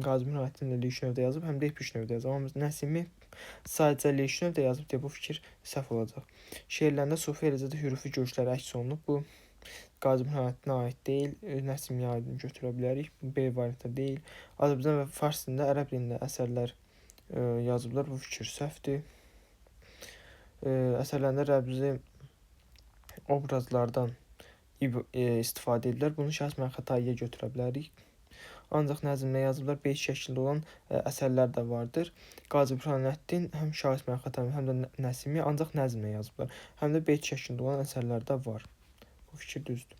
Qazi Bürhanəddin də lirik növdə yazıb, həm də epik növdə yazıb. Amma Nəsimi sadəcə lirik növdə yazıb deyə bu fikir səhv olacaq. Şeirlərində sufi, eləcə də hürufi görüşləri əks olunub. Bu Qazi Bürhanəddinə aid deyil, Nəsimiyə aid götürə bilərik. Bu B variantı deyil. Azərbaycan və fars dilində, ərəb dilində əsərlər yazıblar. Bu fikir səhvdir. Əsərlərində rəmzi obrazlardan istifadə edirlər. Bunu Şah İsmayıl Xətaiyə götürə bilərik. Ancaq nəzmlə yazıblar. Beyt şəklində olan əsərlər də vardır. Qazi Bürhanəddin həm Şah İsmayıl Xətai, həm də Nəsimi ancaq nəzmlə yazıblar. Həm də beyt şəklində olan əsərlər də var. Bu fikir düzdür.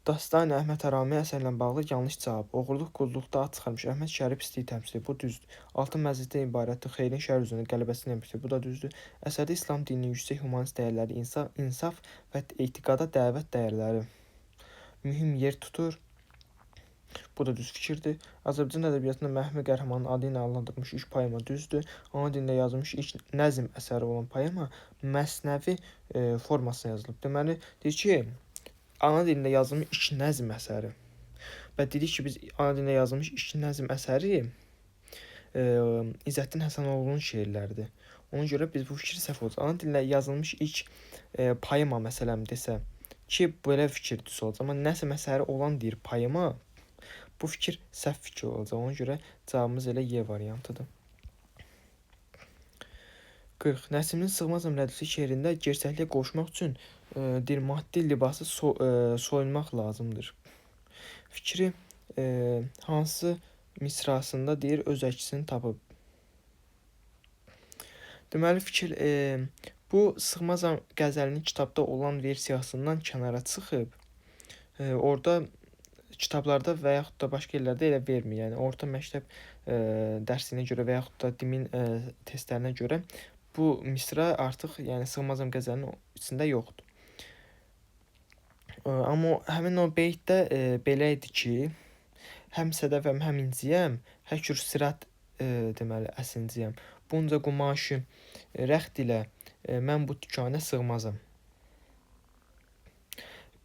Dastan Əhməd Hərami əsərlə bağlı yanlış cavab. Oğurluq qulluqda ad çıxarmış Əhməd şəri pisliyi təmsil edir. Bu düzdür. Altı məziddən ibarətdir. Xeyrin şər üzərində qələbəsini əmr. Bu da düzdür. Əsərdə İslam dininin yüksək humanist dəyərləri, insaf və etiqada dəvət dəyərləri mühüm yer tutur. Bu da düz fikirdir. Azərbaycan ədəbiyyatında Məhmi qəhrəmanın adı ilə adlandırılmış ilk poema düzdür. Ana dilində yazılmış ilk nəzm əsəri olan poema məsnəvi formasında yazılıb. Deməli, deyir ki, ana dilində yazılmış ilk nəzm əsəri. Və dedik ki, biz ana dilində yazılmış ilk nəzm əsəri İzzətdin Həsənoğlunun şeirləridir. Ona görə biz bu fikri səhv olacaq. Ana dilində yazılmış ilk poema məsələn desə ki, belə fikir düz olacaq. Amma nəzm əsəri olan deyir poema, bu fikir səhv fikir olacaq. Ona görə cavabımız elə Y variantıdır. 40. Nəsiminin Sığmazam rədifli şeirində gerçəkliyə qovuşmaq üçün deyir, maddi libası soyunmaq lazımdır. Fikri hansı misrasında deyir öz əksini tapıb. Deməli fikir bu Sığmazam qəzəlinin kitabda olan versiyasından kənara çıxıb. Orada kitablarda və yaxud da başqa yerlərdə elə vermir. Yəni orta məktəb dərsinə görə və yaxud da dimin testlərinə görə bu misra artıq yəni Sığmazam qəzəlinin içində yoxdur. Amma həmin o beytdə belə idi ki, həm sədəfəm, həm inciyəm, həkür sirat deməli əsinciyəm. Bunca qumaşı rəxt ilə mən bu dükanə sığmazam.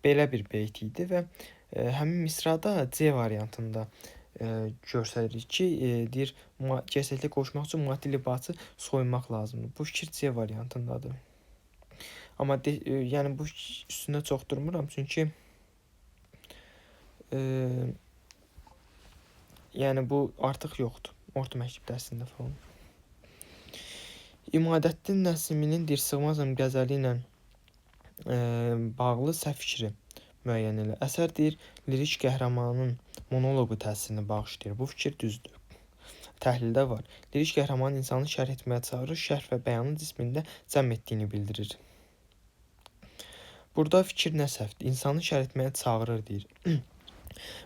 Belə bir beyt idi və həmin misrada C variantında göstərir ki, deyir, gerçəkliyə qovuşmaq üçün maddi libası soyunmaq lazımdır. Bu fikir C variantındadır. Amma yəni bu üstündə çox durmuram, çünki yəni bu artıq yoxdur orta məktəb dərsində falan. İmadəddin Nəsiminin deyir, Sığmazam qəzəli ilə bağlı səhv fikri müəyyən elə. Əsər deyir, lirik qəhrəmanın monoloqu təsirini bağışlayır. Bu fikir düzdür. Təhlildə var. Lirik qəhrəman insanı şərh etməyə çağırır, şərh və bəyanın cismində cəm etdiyini bildirir. Burada fikir nə səhvdir? İnsanı şərh etməyə çağırır deyir.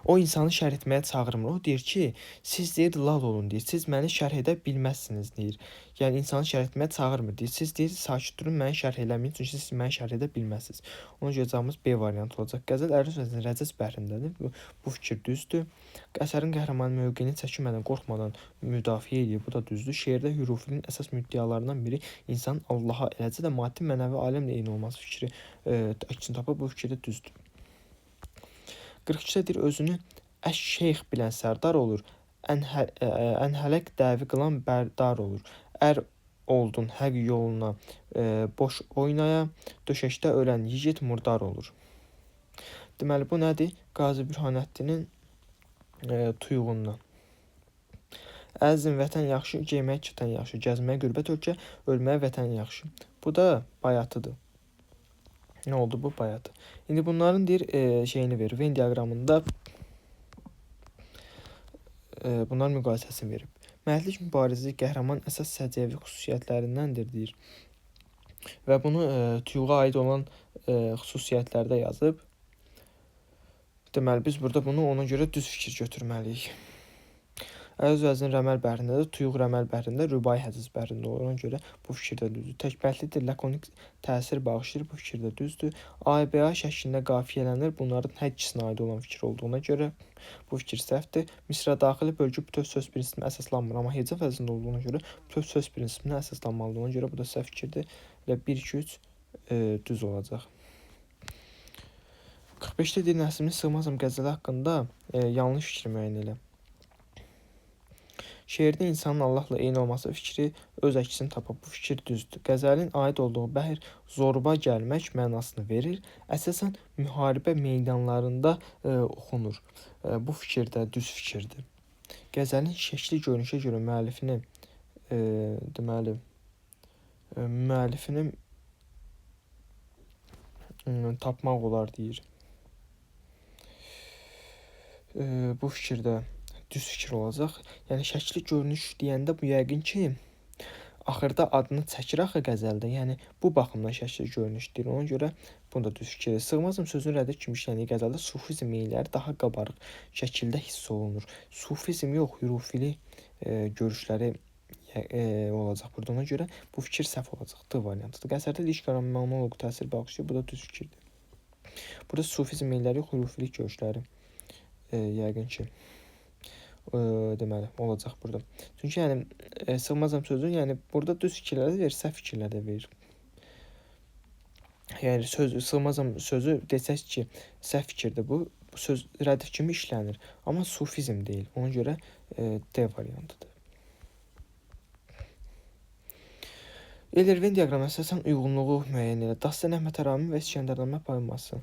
O insanı şərh etməyə çağırmır. O deyir ki, siz deyir lal olun deyir. Siz məni şərh edə bilməzsiniz deyir. Yəni insanı şərh etməyə çağırmır deyir. Siz deyir sakit durun, məni şərh eləməyin, çünki siz məni şərh edə bilməzsiniz. Ona görə cavabımız B variantı olacaq. Qəzəl əruz vəzni rəcəz bəhrindədir. Bu fikir düzdür. Əsərin qəhrəmanı mövqeyini çəkinmədən, qorxmadan müdafiə edir. Bu da düzdür. Şeirdə hürufinin əsas müddəalarından biri insanın Allaha, eləcə də maddi mənəvi aləmlə eyni olması fikri əksini tapır. Bu fikir də düzdür. 42-də deyir, özünü əş-şeyx bilən sərdar olur, ənhələk dəvi qılan bərdar olur. Ər oldun həq yoluna boş oynaya, döşəkdə ölən yigit murdar olur. Deməli, bu nədir? Qazi Bürhanəddinin tuyuğundan. Əzizim, vətən yaxşı, geyməyə kətan yaxşı, gəzməyə qürbət ölkə, ölməyə vətən yaxşı. Bu da bayatıdır. Nə oldu bu bayatı? İndi bunların deyir şeyini verir. Venn diaqramında bunların müqayisəsini verib. Mərdlik, mübarizlik qəhrəman əsas səciyyəvi xüsusiyyətlərindəndir deyir. Və bunu tuyuğa aid olan xüsusiyyətlərdə yazıb. Deməli, biz burada bunu ona görə düz fikir götürməliyik. Əruz vəznin rəməl bəhrindədir, tuyuq rəməl bəhrində, rübai həziz bəhrində olur. Ona görə bu fikir də düzdür. Təkbətlidir, lakonik təsir bağışlayır, bu fikir də düzdür. ABA şəklində qafiyələnir, bunların hər ikisinə aid olan fikir olduğuna görə bu fikir səhvdir. Misra daxili bölgü bütöv söz prinsipinə əsaslanmır, amma heca vəznində olduğuna görə bütöv söz prinsipinə əsaslanmalıdır. Ona görə bu da səhv fikirdir. Elə 1, 2, 3, düz olacaq. 45-də deyir Nəsimin Sığmazam qəzəli haqqında yanlış fikri müəyyən elə. Şeirdə insanın Allahla eyni olması fikri öz əksini tapıb. Bu fikir düzdür. Qəzəlin aid olduğu bəhr zorba gəlmək mənasını verir. Əsasən müharibə meydanlarında oxunur. Bu fikir də düz fikirdir. Qəzəlin şəkli görünüşə görə müəllifini deməli müəllifini tapmaq olar deyir. Bu fikir də düz fikir olacaq. Yəni şəkli görünüş deyəndə bu yəqin ki axırda adını çəkir axı qəzəldə. Yəni bu baxımdan şəkli görünüş deyir. Ona görə bunu da düz fikirdir. Sığmazam sözünün rədif kimi işləndiyi qəzəldə sufizm meyilləri daha qabarıq şəkildə hiss olunur. Sufizm yox, hürufilik görüşləri olacaq burada. Ona görə bu fikir səhv olacaq. D variantıdır. Qəzəldə lirik qəhrəman monoloqu təsir bağışlayır. Bu da düz fikirdir. Burada sufizm meyilləri yox, hürufilik görüşləri yəqin ki deməli olacaq burada. Çünki yəni sığmazam sözü, yəni burada düz fikirlər də verir, səhv fikirlər də verir. Yəni söz sığmazam sözü desək ki, səhv fikirdir bu. Bu söz rədif kimi işlənir, amma sufizm deyil. Ona görə D variantıdır. Euler-Venn diaqramına əsasən uyğunluğu müəyyən elə. Dastan Əhməd Hərami və İskəndərnamə poeması.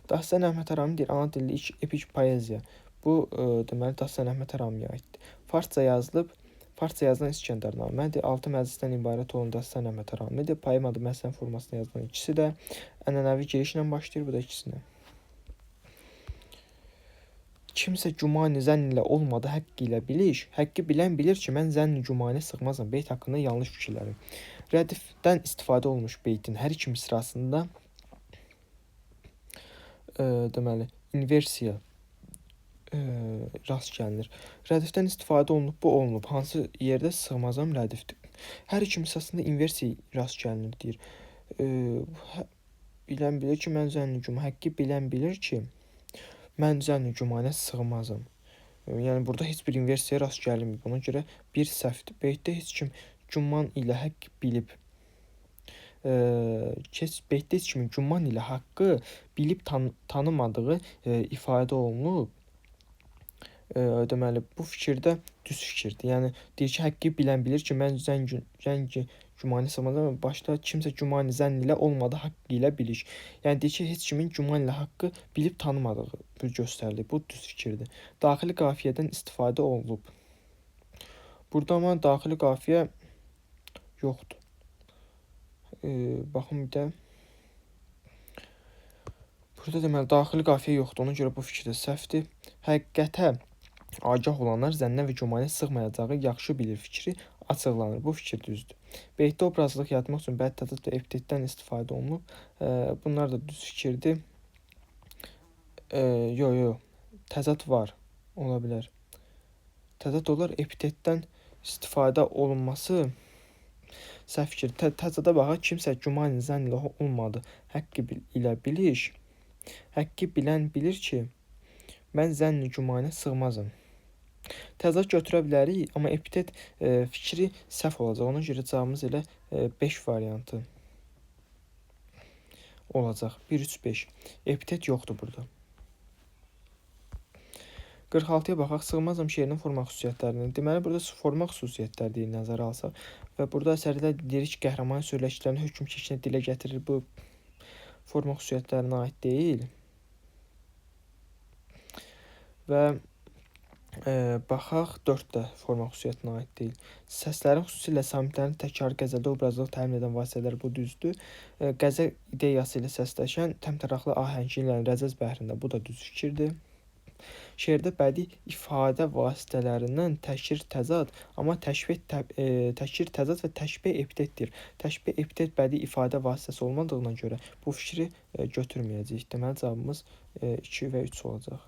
Dastan Əhməd Hərami deyir, ana dilli ilk epik poeziya. Bu deməli Dastan Əhməd Həramiyə aiddir. Farsça yazılıb, Farsça yazılan İskəndərnamədir. 6 məclisdən ibarət olan Dastan Əhməd Həramidir. Poemada məsələn formasında yazılan ikisi də ənənəvi girişlə başlayır, bu da ikisinə. Kimsə gümani zənn ilə olmadı həqq ilə biliş. Həqqi bilən bilir ki, mən zənn gümanə sığmazam. Beyt haqqında yanlış fikirlərim. Rədifdən istifadə olunmuş beytin hər iki misrasında deməli inversiya rast gəlinir. Rədifdən istifadə olunub, bu olunub. Hansı yerdə sığmazam rədifdir. Hər iki misrasında inversiya rast gəlinir deyir. Bilən bilir ki, mən zənn güman. Həqqi bilən bilir ki, mən zənn gümanə sığmazam. Yəni burada heç bir inversiya rast gəlinmir. Buna görə bir səhvdir. Beytdə heç kim güman ilə həqq bilib beytdə heç kimin güman ilə haqqı bilib tanımadığı ifadə olunub. Deməli bu fikir də düz fikirdir. Yəni deyir ki, həqqi bilən bilir ki, mən zənn gümanə sığmazam. Başda kimsə gümani zənn ilə olmadı haqqı ilə biliş. Yəni deyir ki, heç kimin güman ilə haqqı bilib tanımadığı göstərilir. Bu düz fikirdir. Daxili qafiyədən istifadə olunub. Burada amma daxili qafiyə yoxdur. Baxın bir də. Burada deməli daxili qafiyə yoxdur. Ona görə bu fikir də səhvdir. Həqiqətə agah olanlar zənnə və gümanə sığmayacağı yaxşı bilir fikri açıqlanır. Bu fikir düzdür. Beytdə obrazlılıq yaratmaq üçün bəd, təzad və epitetdən istifadə olunub. Bunlar da düz fikirdir. Yox. Təzad var. Ola bilər. Təzad olar. Epitetdən istifadə olunması səhv fikir. Təzada baxaq. Kimsə güman zənn ilə olmadı. Həqqi ilə biliş. Həqqi bilən bilir ki, mən zənn gümanə sığmazam. Təzad götürə bilərik, amma epitet fikri səhv olacaq. Ona görə cavabımız elə 5 variantı olacaq. 1, 3, 5. Epitet yoxdur burada. 46-ya baxaq. Sığmazam şeirinin forma xüsusiyyətlərini. Deməli, burada forma xüsusiyyətləri deyil nəzərə alsaq. Və burada əsərdə lirik qəhrəman söyləşlərini hökm şəklində dilə gətirir. Bu forma xüsusiyyətlərinə aid deyil. Və baxaq 4 də forma xüsusiyyətinə aid deyil. Səslərin, xüsusilə samitlərin təkrarı qəzəldə obrazlılıq təmin edən vasitələr bu düzdür. Qəzəl ideyası ilə səsləşən təmtəraqlı ahəngi ilə rəcəz bəhrində bu da düz fikirdir. Şeirdə bədii ifadə vasitələrindən təkir təzad, amma təşbih təkir təzad və təşbih epitetdir. Təşbih epitet bədii ifadə vasitəsi olmadığına görə bu fikri götürməyəcəyik. Deməli cavabımız 2 və 3 olacaq.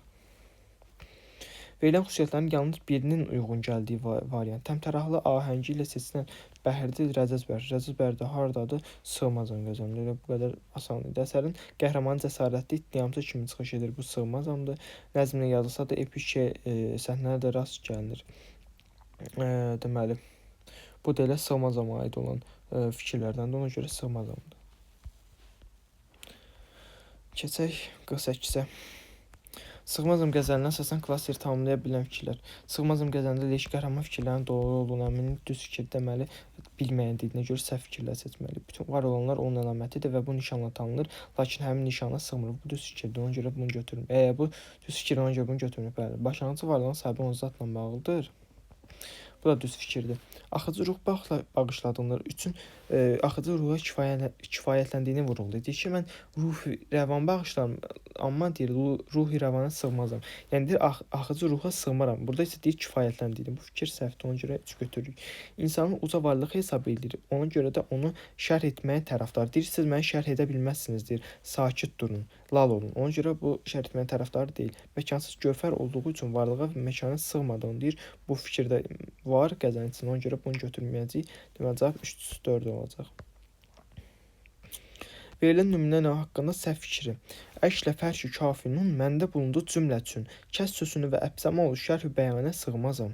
Verilən xüsusiyyətlərin yalnız birinin uyğun gəldiyi variant. Təmtəraqlı ahəngi ilə seçilən bəhirdir rəcəz bəhri. Rəcəz bəhri də hardadır? Sığmazam qəzəlində. Elə bu qədər asan idi. Əsərin qəhrəmanı cəsarətli, ittihamçı kimi çıxış edir. Bu sığmazamdır. Nəzmlə yazılsa da epik səhnələrə də rast gəlinir. Deməli, bu da elə sığmazama aid olan fikirlərdəndir. Ona görə sığmazamdır. Keçək 48-ə. Sığmazam qəzəlinə əsasən klaster tamamlaya bilən fikirlər. Sığmazam qəzəlində lirik qəhrəman fikirlərinin doğru olduğunu əminlik düz fikir deməli, bilməyən dediyinə görə səhv fikirlər seçməli. Bütün var olanlar onun əlamətidir və bu nişanla tanınır. Lakin həmin nişana sığmır. Bu düz fikirdir. Ona görə bunu götürmür. Bu düz fikir, ona görə bunu götürmür. Bəli. Başlanğıcı varlığın sahibi onun zatla bağlıdır. Bu da düz fikirdir. Axıcı ruh bağışladığınlar üçün axıcı ruha kifayətləndiyini vurğulayır. Deyir ki, mən ruh rəvan bağışlarım, amma deyir, ruhi rəvana sığmazam. Yəni deyir, axıcı ruha sığmaram. Burada isə deyir, kifayətləndiyini. Bu fikir səhvdir, ona görə 3 götürürük. İnsanın uca varlığı hesab edilir. Ona görə də onu şərh etməyə tərəfdar. Deyir, siz məni şərh edə bilməzsiniz, deyir. Sakit durun, lal olun. Ona görə bu şərh etməyə tərəfdarı deyil. Məkansız gövhər olduğu üçün varlığa və məkana sığmadığını deyir. Bu fikirdə var qəzəlin içində. Ona görə bunu götürməyəcəyik. Deməli, cavab 3-4 olacaq. Verilən nümunə nə haqqında səhv fikri. Əşlə fərşi kafinun məndə bulundu cümlə üçün. Kəs sözünü və əbsəmə olur şərh-ü bəyanə sığmazam.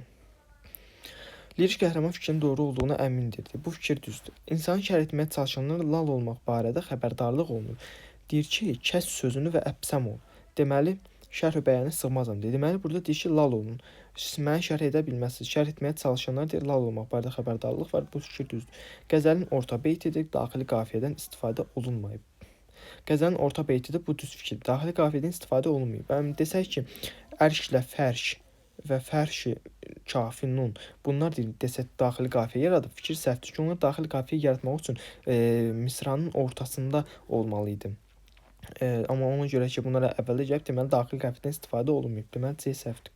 Lirik qəhrəman fikrinin doğru olduğuna əmindir. Bu fikir düzdür. İnsanı şərh etməyə çalışanlar lal olmaq barədə xəbərdarlıq olunur. Deyir ki, kəs sözünü və əbsəm ol. Deməli, şərh-ü bəyana sığmazam deyir. Deməli, burada deyir ki, lal olun. Siz məni şərh edə bilməzsiniz. Şərh etməyə çalışanlar deyir, lal olmaq barədə xəbərdarlıq var. Bu fikir düzdür. Qəzəlin orta beytidir. Daxili qafiyədən istifadə olunmayıb. Qəzəlin orta beytidir. Bu düz fikirdir. Daxili qafiyədən istifadə olunmayıb. Yəni, desək ki, ərşlə fərş və fərşi kafi nun bunlar deyir, desək daxili qafiyə yaradıb. Fikir səhvdir. Çünki onlar daxili qafiyə yaratmaq üçün misranın ortasında olmalı idi. Amma ona görə ki, bunlara əvvəldə gəlib, deməli, daxili qafiyədən istifadə olunmayıb. Deməli, C səhvdir.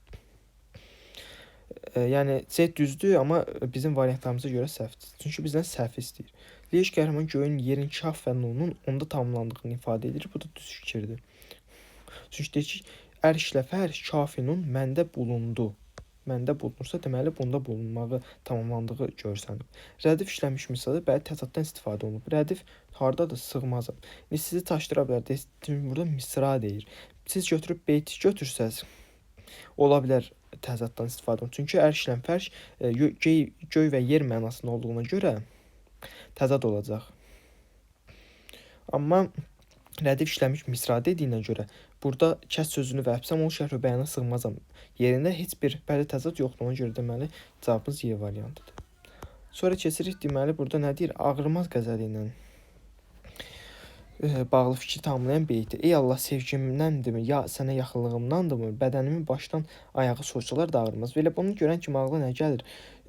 Yəni, C düzdür, amma bizim variantlarımıza görə səhvdir. Çünki bizdən səhv istəyir. Lirik qəhrəman göyün, yerin, kaf və nunun onda tamamlandığını ifadə edir. Bu da düz fikirdir. Çünki deyir ki, ərşlə fərş, kafi nun məndə bulundu. Məndə bulunursa, deməli, bunda bulunmağı, tamamlandığı görsənib. Rədif işləmiş misalda bəli, təzaddan istifadə olunub. Rədif hardadır? Sığmazam. İndi sizi çaşdıra bilər. Çünki burada misra deyir. Siz götürüb beyti götürsəz, ola bilər təzaddan istifadə olunur. Çünki ərşlə fərş göy və yer mənasında olduğuna görə təzad olacaq. Amma rədif işləmiş misra dediyinə görə burada kəs sözünü və əbsəm ol şərh və bəyana sığmazam. Yerində heç bir bəli təzad yoxdur. Ona görə deməli cavabımız Y variantıdır. Sonra keçirik, deməli burada nə deyir? Ağrımaz qəzəli ilə bağlı fikri tamamlayan beyti. Ey Allah, sevgimdəndirmi, ya sənə yaxınlığımdandırmı? Bədənimi başdan ayağa soysalar da ağrımaz. Belə bunu görən kimi ağla nə gəlir?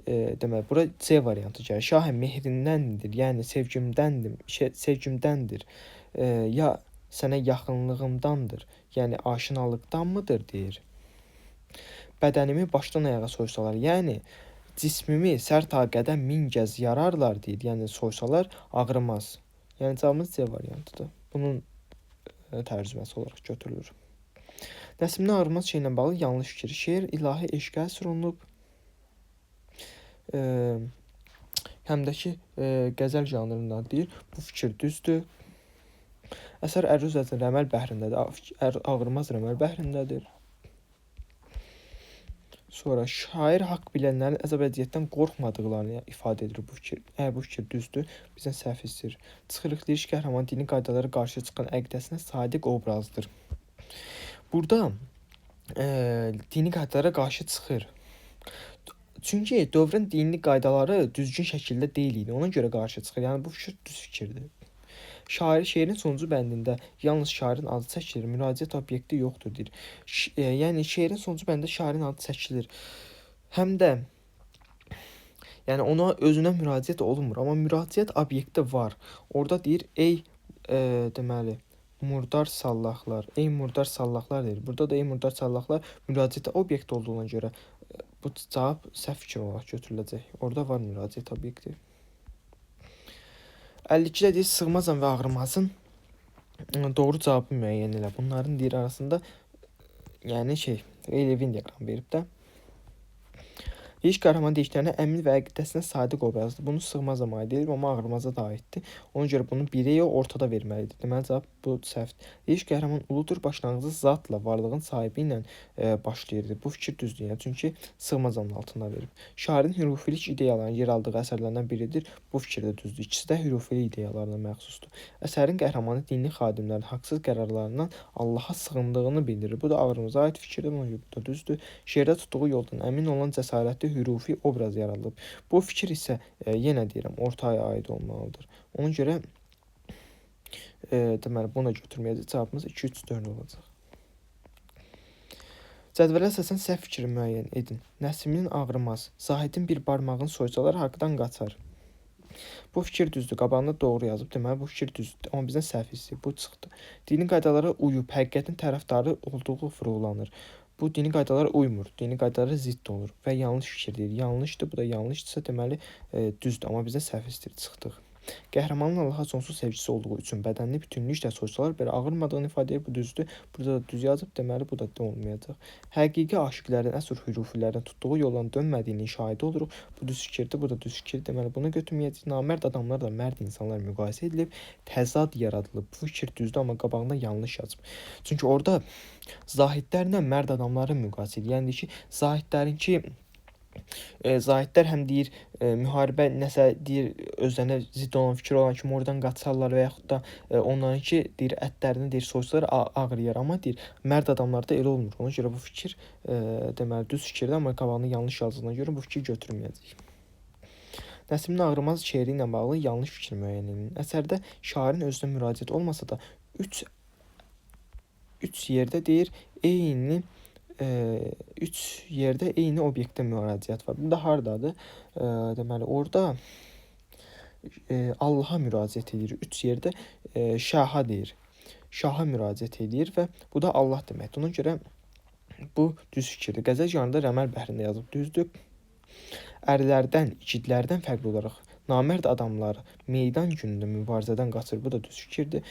Deməli, bura C variantı gəlir. Şahə mehrindəndir, yəni sevgimdəndir, sevgimdəndir. Ya sənə yaxınlığımdandır, yəni aşinalıqdan mıdır deyir. Bədənimi başdan ayağa soysalar, yəni cismimi sərt qədər min gəz yararlar deyir. Yəni soysalar ağrımaz. Yəni cavabımız C variantıdır. Bunun tərcüməsi olaraq götürülür. Nəsimli ağrımaz şeylə bağlı yanlış fikir. Şeir ilahi eşqə əsr olunub. Həm də ki, qəzəl janrından deyir. Bu fikir düzdür. Əsər əruz vəzn rəməl bəhrindədir. Ağrımaz rəməl bəhrindədir. Sonra şair haqq bilənlərin əzab əziyyətdən qorxmadıqlarını ifadə edir bu fikir. Əgər bu fikir düzdür, bizdən səhv istəyir. Çıxırıq, lirik qəhrəman dini qaydalara qarşı çıxan əqidəsinə sadiq obrazdır. Burada dini qaydalara qarşı çıxır. Çünki dövrün dini qaydaları düzgün şəkildə deyil idi. Ona görə qarşı çıxır. Yəni bu fikir düz fikirdir. Şair şeirin sonuncu bəndində yalnız şairin adı çəkilir, müraciət obyekti yoxdur deyir. Yəni şeirin sonuncu bəndində şairin adı çəkilir. Həm də yəni ona özünə müraciət olunmur, amma müraciət obyekti var. Orada deyir, ey deməli murdar sallaqlar, ey murdar sallaqlar deyir. Burada da ey murdar sallaqlar müraciət obyekti olduğuna görə bu cavab səhv fikir olaraq götürüləcək. Orada var müraciət obyekti. 52-də deyir, sığmazam və ağrımazın doğru cavabı müəyyən elə. Bunların deyir arasında yəni Venn diaqramı verib də. Lirik qəhrəman deyişlərinə əmin və əqidəsinə sadiq obrazdır. Bunu sığmazam aid edir, amma ağrımaza da aiddir. Ona görə bunu birə yox, ortada verməlidir. Deməli, cavab Bu səhvdir. Lirik qəhrəman uludur, başlanğıcı zatla, varlığın sahibi ilə başlayırdı. Bu fikir düzdür, yəni çünki sığmazanın altında verib. Şairin hürufilik ideyalarının yer aldığı əsərlərdən biridir. Bu fikir də düzdür. İkisi də hürufilik ideyalarına məxsusdur. Əsərin qəhrəmanı dini xadimlərin haqsız qərarlarından Allaha sığındığını bildirir. Bu da ağrımıza aid fikirdir. Buna görə bu da düzdür. Şeirdə tutduğu yoldan əmin olan cəsarətli hürufi obraz yaradılıb. Bu fikir isə yenə deyirəm, ortaya aid olmalıdır. Ona görə deməli bunu da götürməyəcək. Cavabımız 2, 3, 4 olacaq. Cədvələ əsasən səhv fikri müəyyən edin. Nəsiminin ağrımaz, Zahidin bir barmağını soysalar haqdan qaçar. Bu fikir düzdür. Qabağında doğru yazıb. Deməli bu fikir düzdür. Amma bizdən səhv istəyir. Bu çıxdı. Dini qaydalara uyub, həqiqətin tərəfdarı olduğu vurğulanır. Bu dini qaydalara uymur. Dini qaydalara zidd olur və yanlış fikir deyir. Yanlışdır. Bu da yanlışdırsa deməli düzdür. Amma bizdən səhv istəyir. Çıxdıq. Qəhrəmanın Allaha sonsuz sevgisi olduğu üçün bədənini bütünlüklə soysalar belə ağrımadığını ifadə edir. Bu düzdür. Burada da düz yazıb, deməli bu da olmayacaq. Həqiqi aşiqlərin əsr hürufilərin tutduğu yoldan dönmədiyinin şahidi oluruq. Bu düz fikirdir, bu da düz fikirdir. Deməli bunu götürməyəcəyik. Namərd adamlarla mərd insanlar müqayisə edilib, təzad yaradılıb. Bu fikir düzdür, amma qabağında yanlış yazıb. Çünki orada zahidlərlə mərd adamları müqayisə edir. Yəni ki, zahidlərinki zahidlər həm deyir müharibə nəsə deyir özlərinə zidd olan fikir olan kimi oradan qaçarlar və yaxud da onlarınki deyir ətlərini deyir soysalar ağrıyar, amma deyir mərd adamlarda elə olmur. Ona görə bu fikir deməli düz fikirdir, amma qabağını yanlış yazdığına görə bu fikir götürməyəcəyik. Nəsimin Ağrımaz şeiri ilə bağlı yanlış fikir müəyyən edin. Əsərdə şairin özünə müraciət olmasa da 3 yerdə deyir eyni 3 yerdə eyni obyektə müraciət var. Bu da hardadır? Deməli orada Allaha müraciət edir. 3 yerdə şaha deyir. Şaha müraciət edir və bu da Allah deməkdir. Ona görə bu düz fikirdir. Qəzəl janrında rəməl bəhrində yazıb, düzdür. Ərlərdən, igidlərdən fərqli olaraq namərd adamlar meydan günündə mübarizədən qaçır. Bu da düz fikirdir.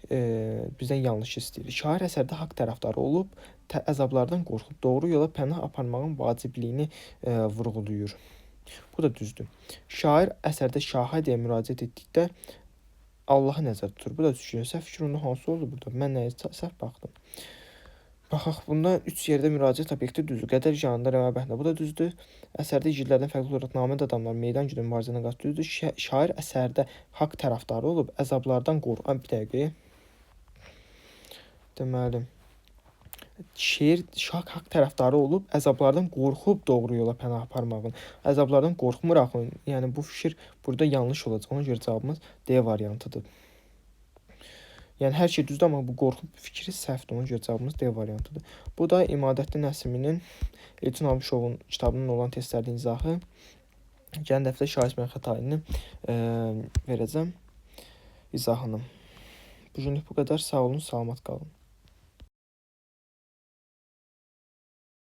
Bizdən yanlış istəyir. Şair əsərdə haqq tərəfdarı olub, əzablardan qorxub doğru yola pənah aparmağın vacibliyini vurğulayır. Bu da düzdür. Şair əsərdə şaha deyə müraciət etdikdə Allahı nəzərdə tutur. Bu da düz fikir. Səhv fikir onda hansı oldu burada? Mən nəyə səhv baxdım? Baxaq, bunda 3 yerdə müraciət obyekti düzdür. Qədər janrında rəməl bəhrində. Bu da düzdür. Əsərdə igidlərdən fərqli olaraq namərd adamlar meydan günü mübarizədən qaçır. Düzdür. Şair əsərdə haqq tərəfdarı olub, əzablardan qorxan. Bir dəqiqə. Deməli, şeir şah haqq tərəfdarı olub, əzablardan qorxub doğru yola pənah aparmağın. Əzablardan qorxmur axı. Yəni bu fikir burada yanlış olacaq. Ona görə cavabımız D variantıdır. Yəni hər şey düzdür, amma bu qorxub fikri səhvdir. Ona görə cavabımız D variantıdır. Bu da İmadəddin Nəsiminin Elçin Abışovun kitabının olan testlərinin izahı. Gələn dəfə Şah İsmayıl Xətainin verəcəm izahını. Bu günlük bu qədər. Sağ olun, salamat qalın.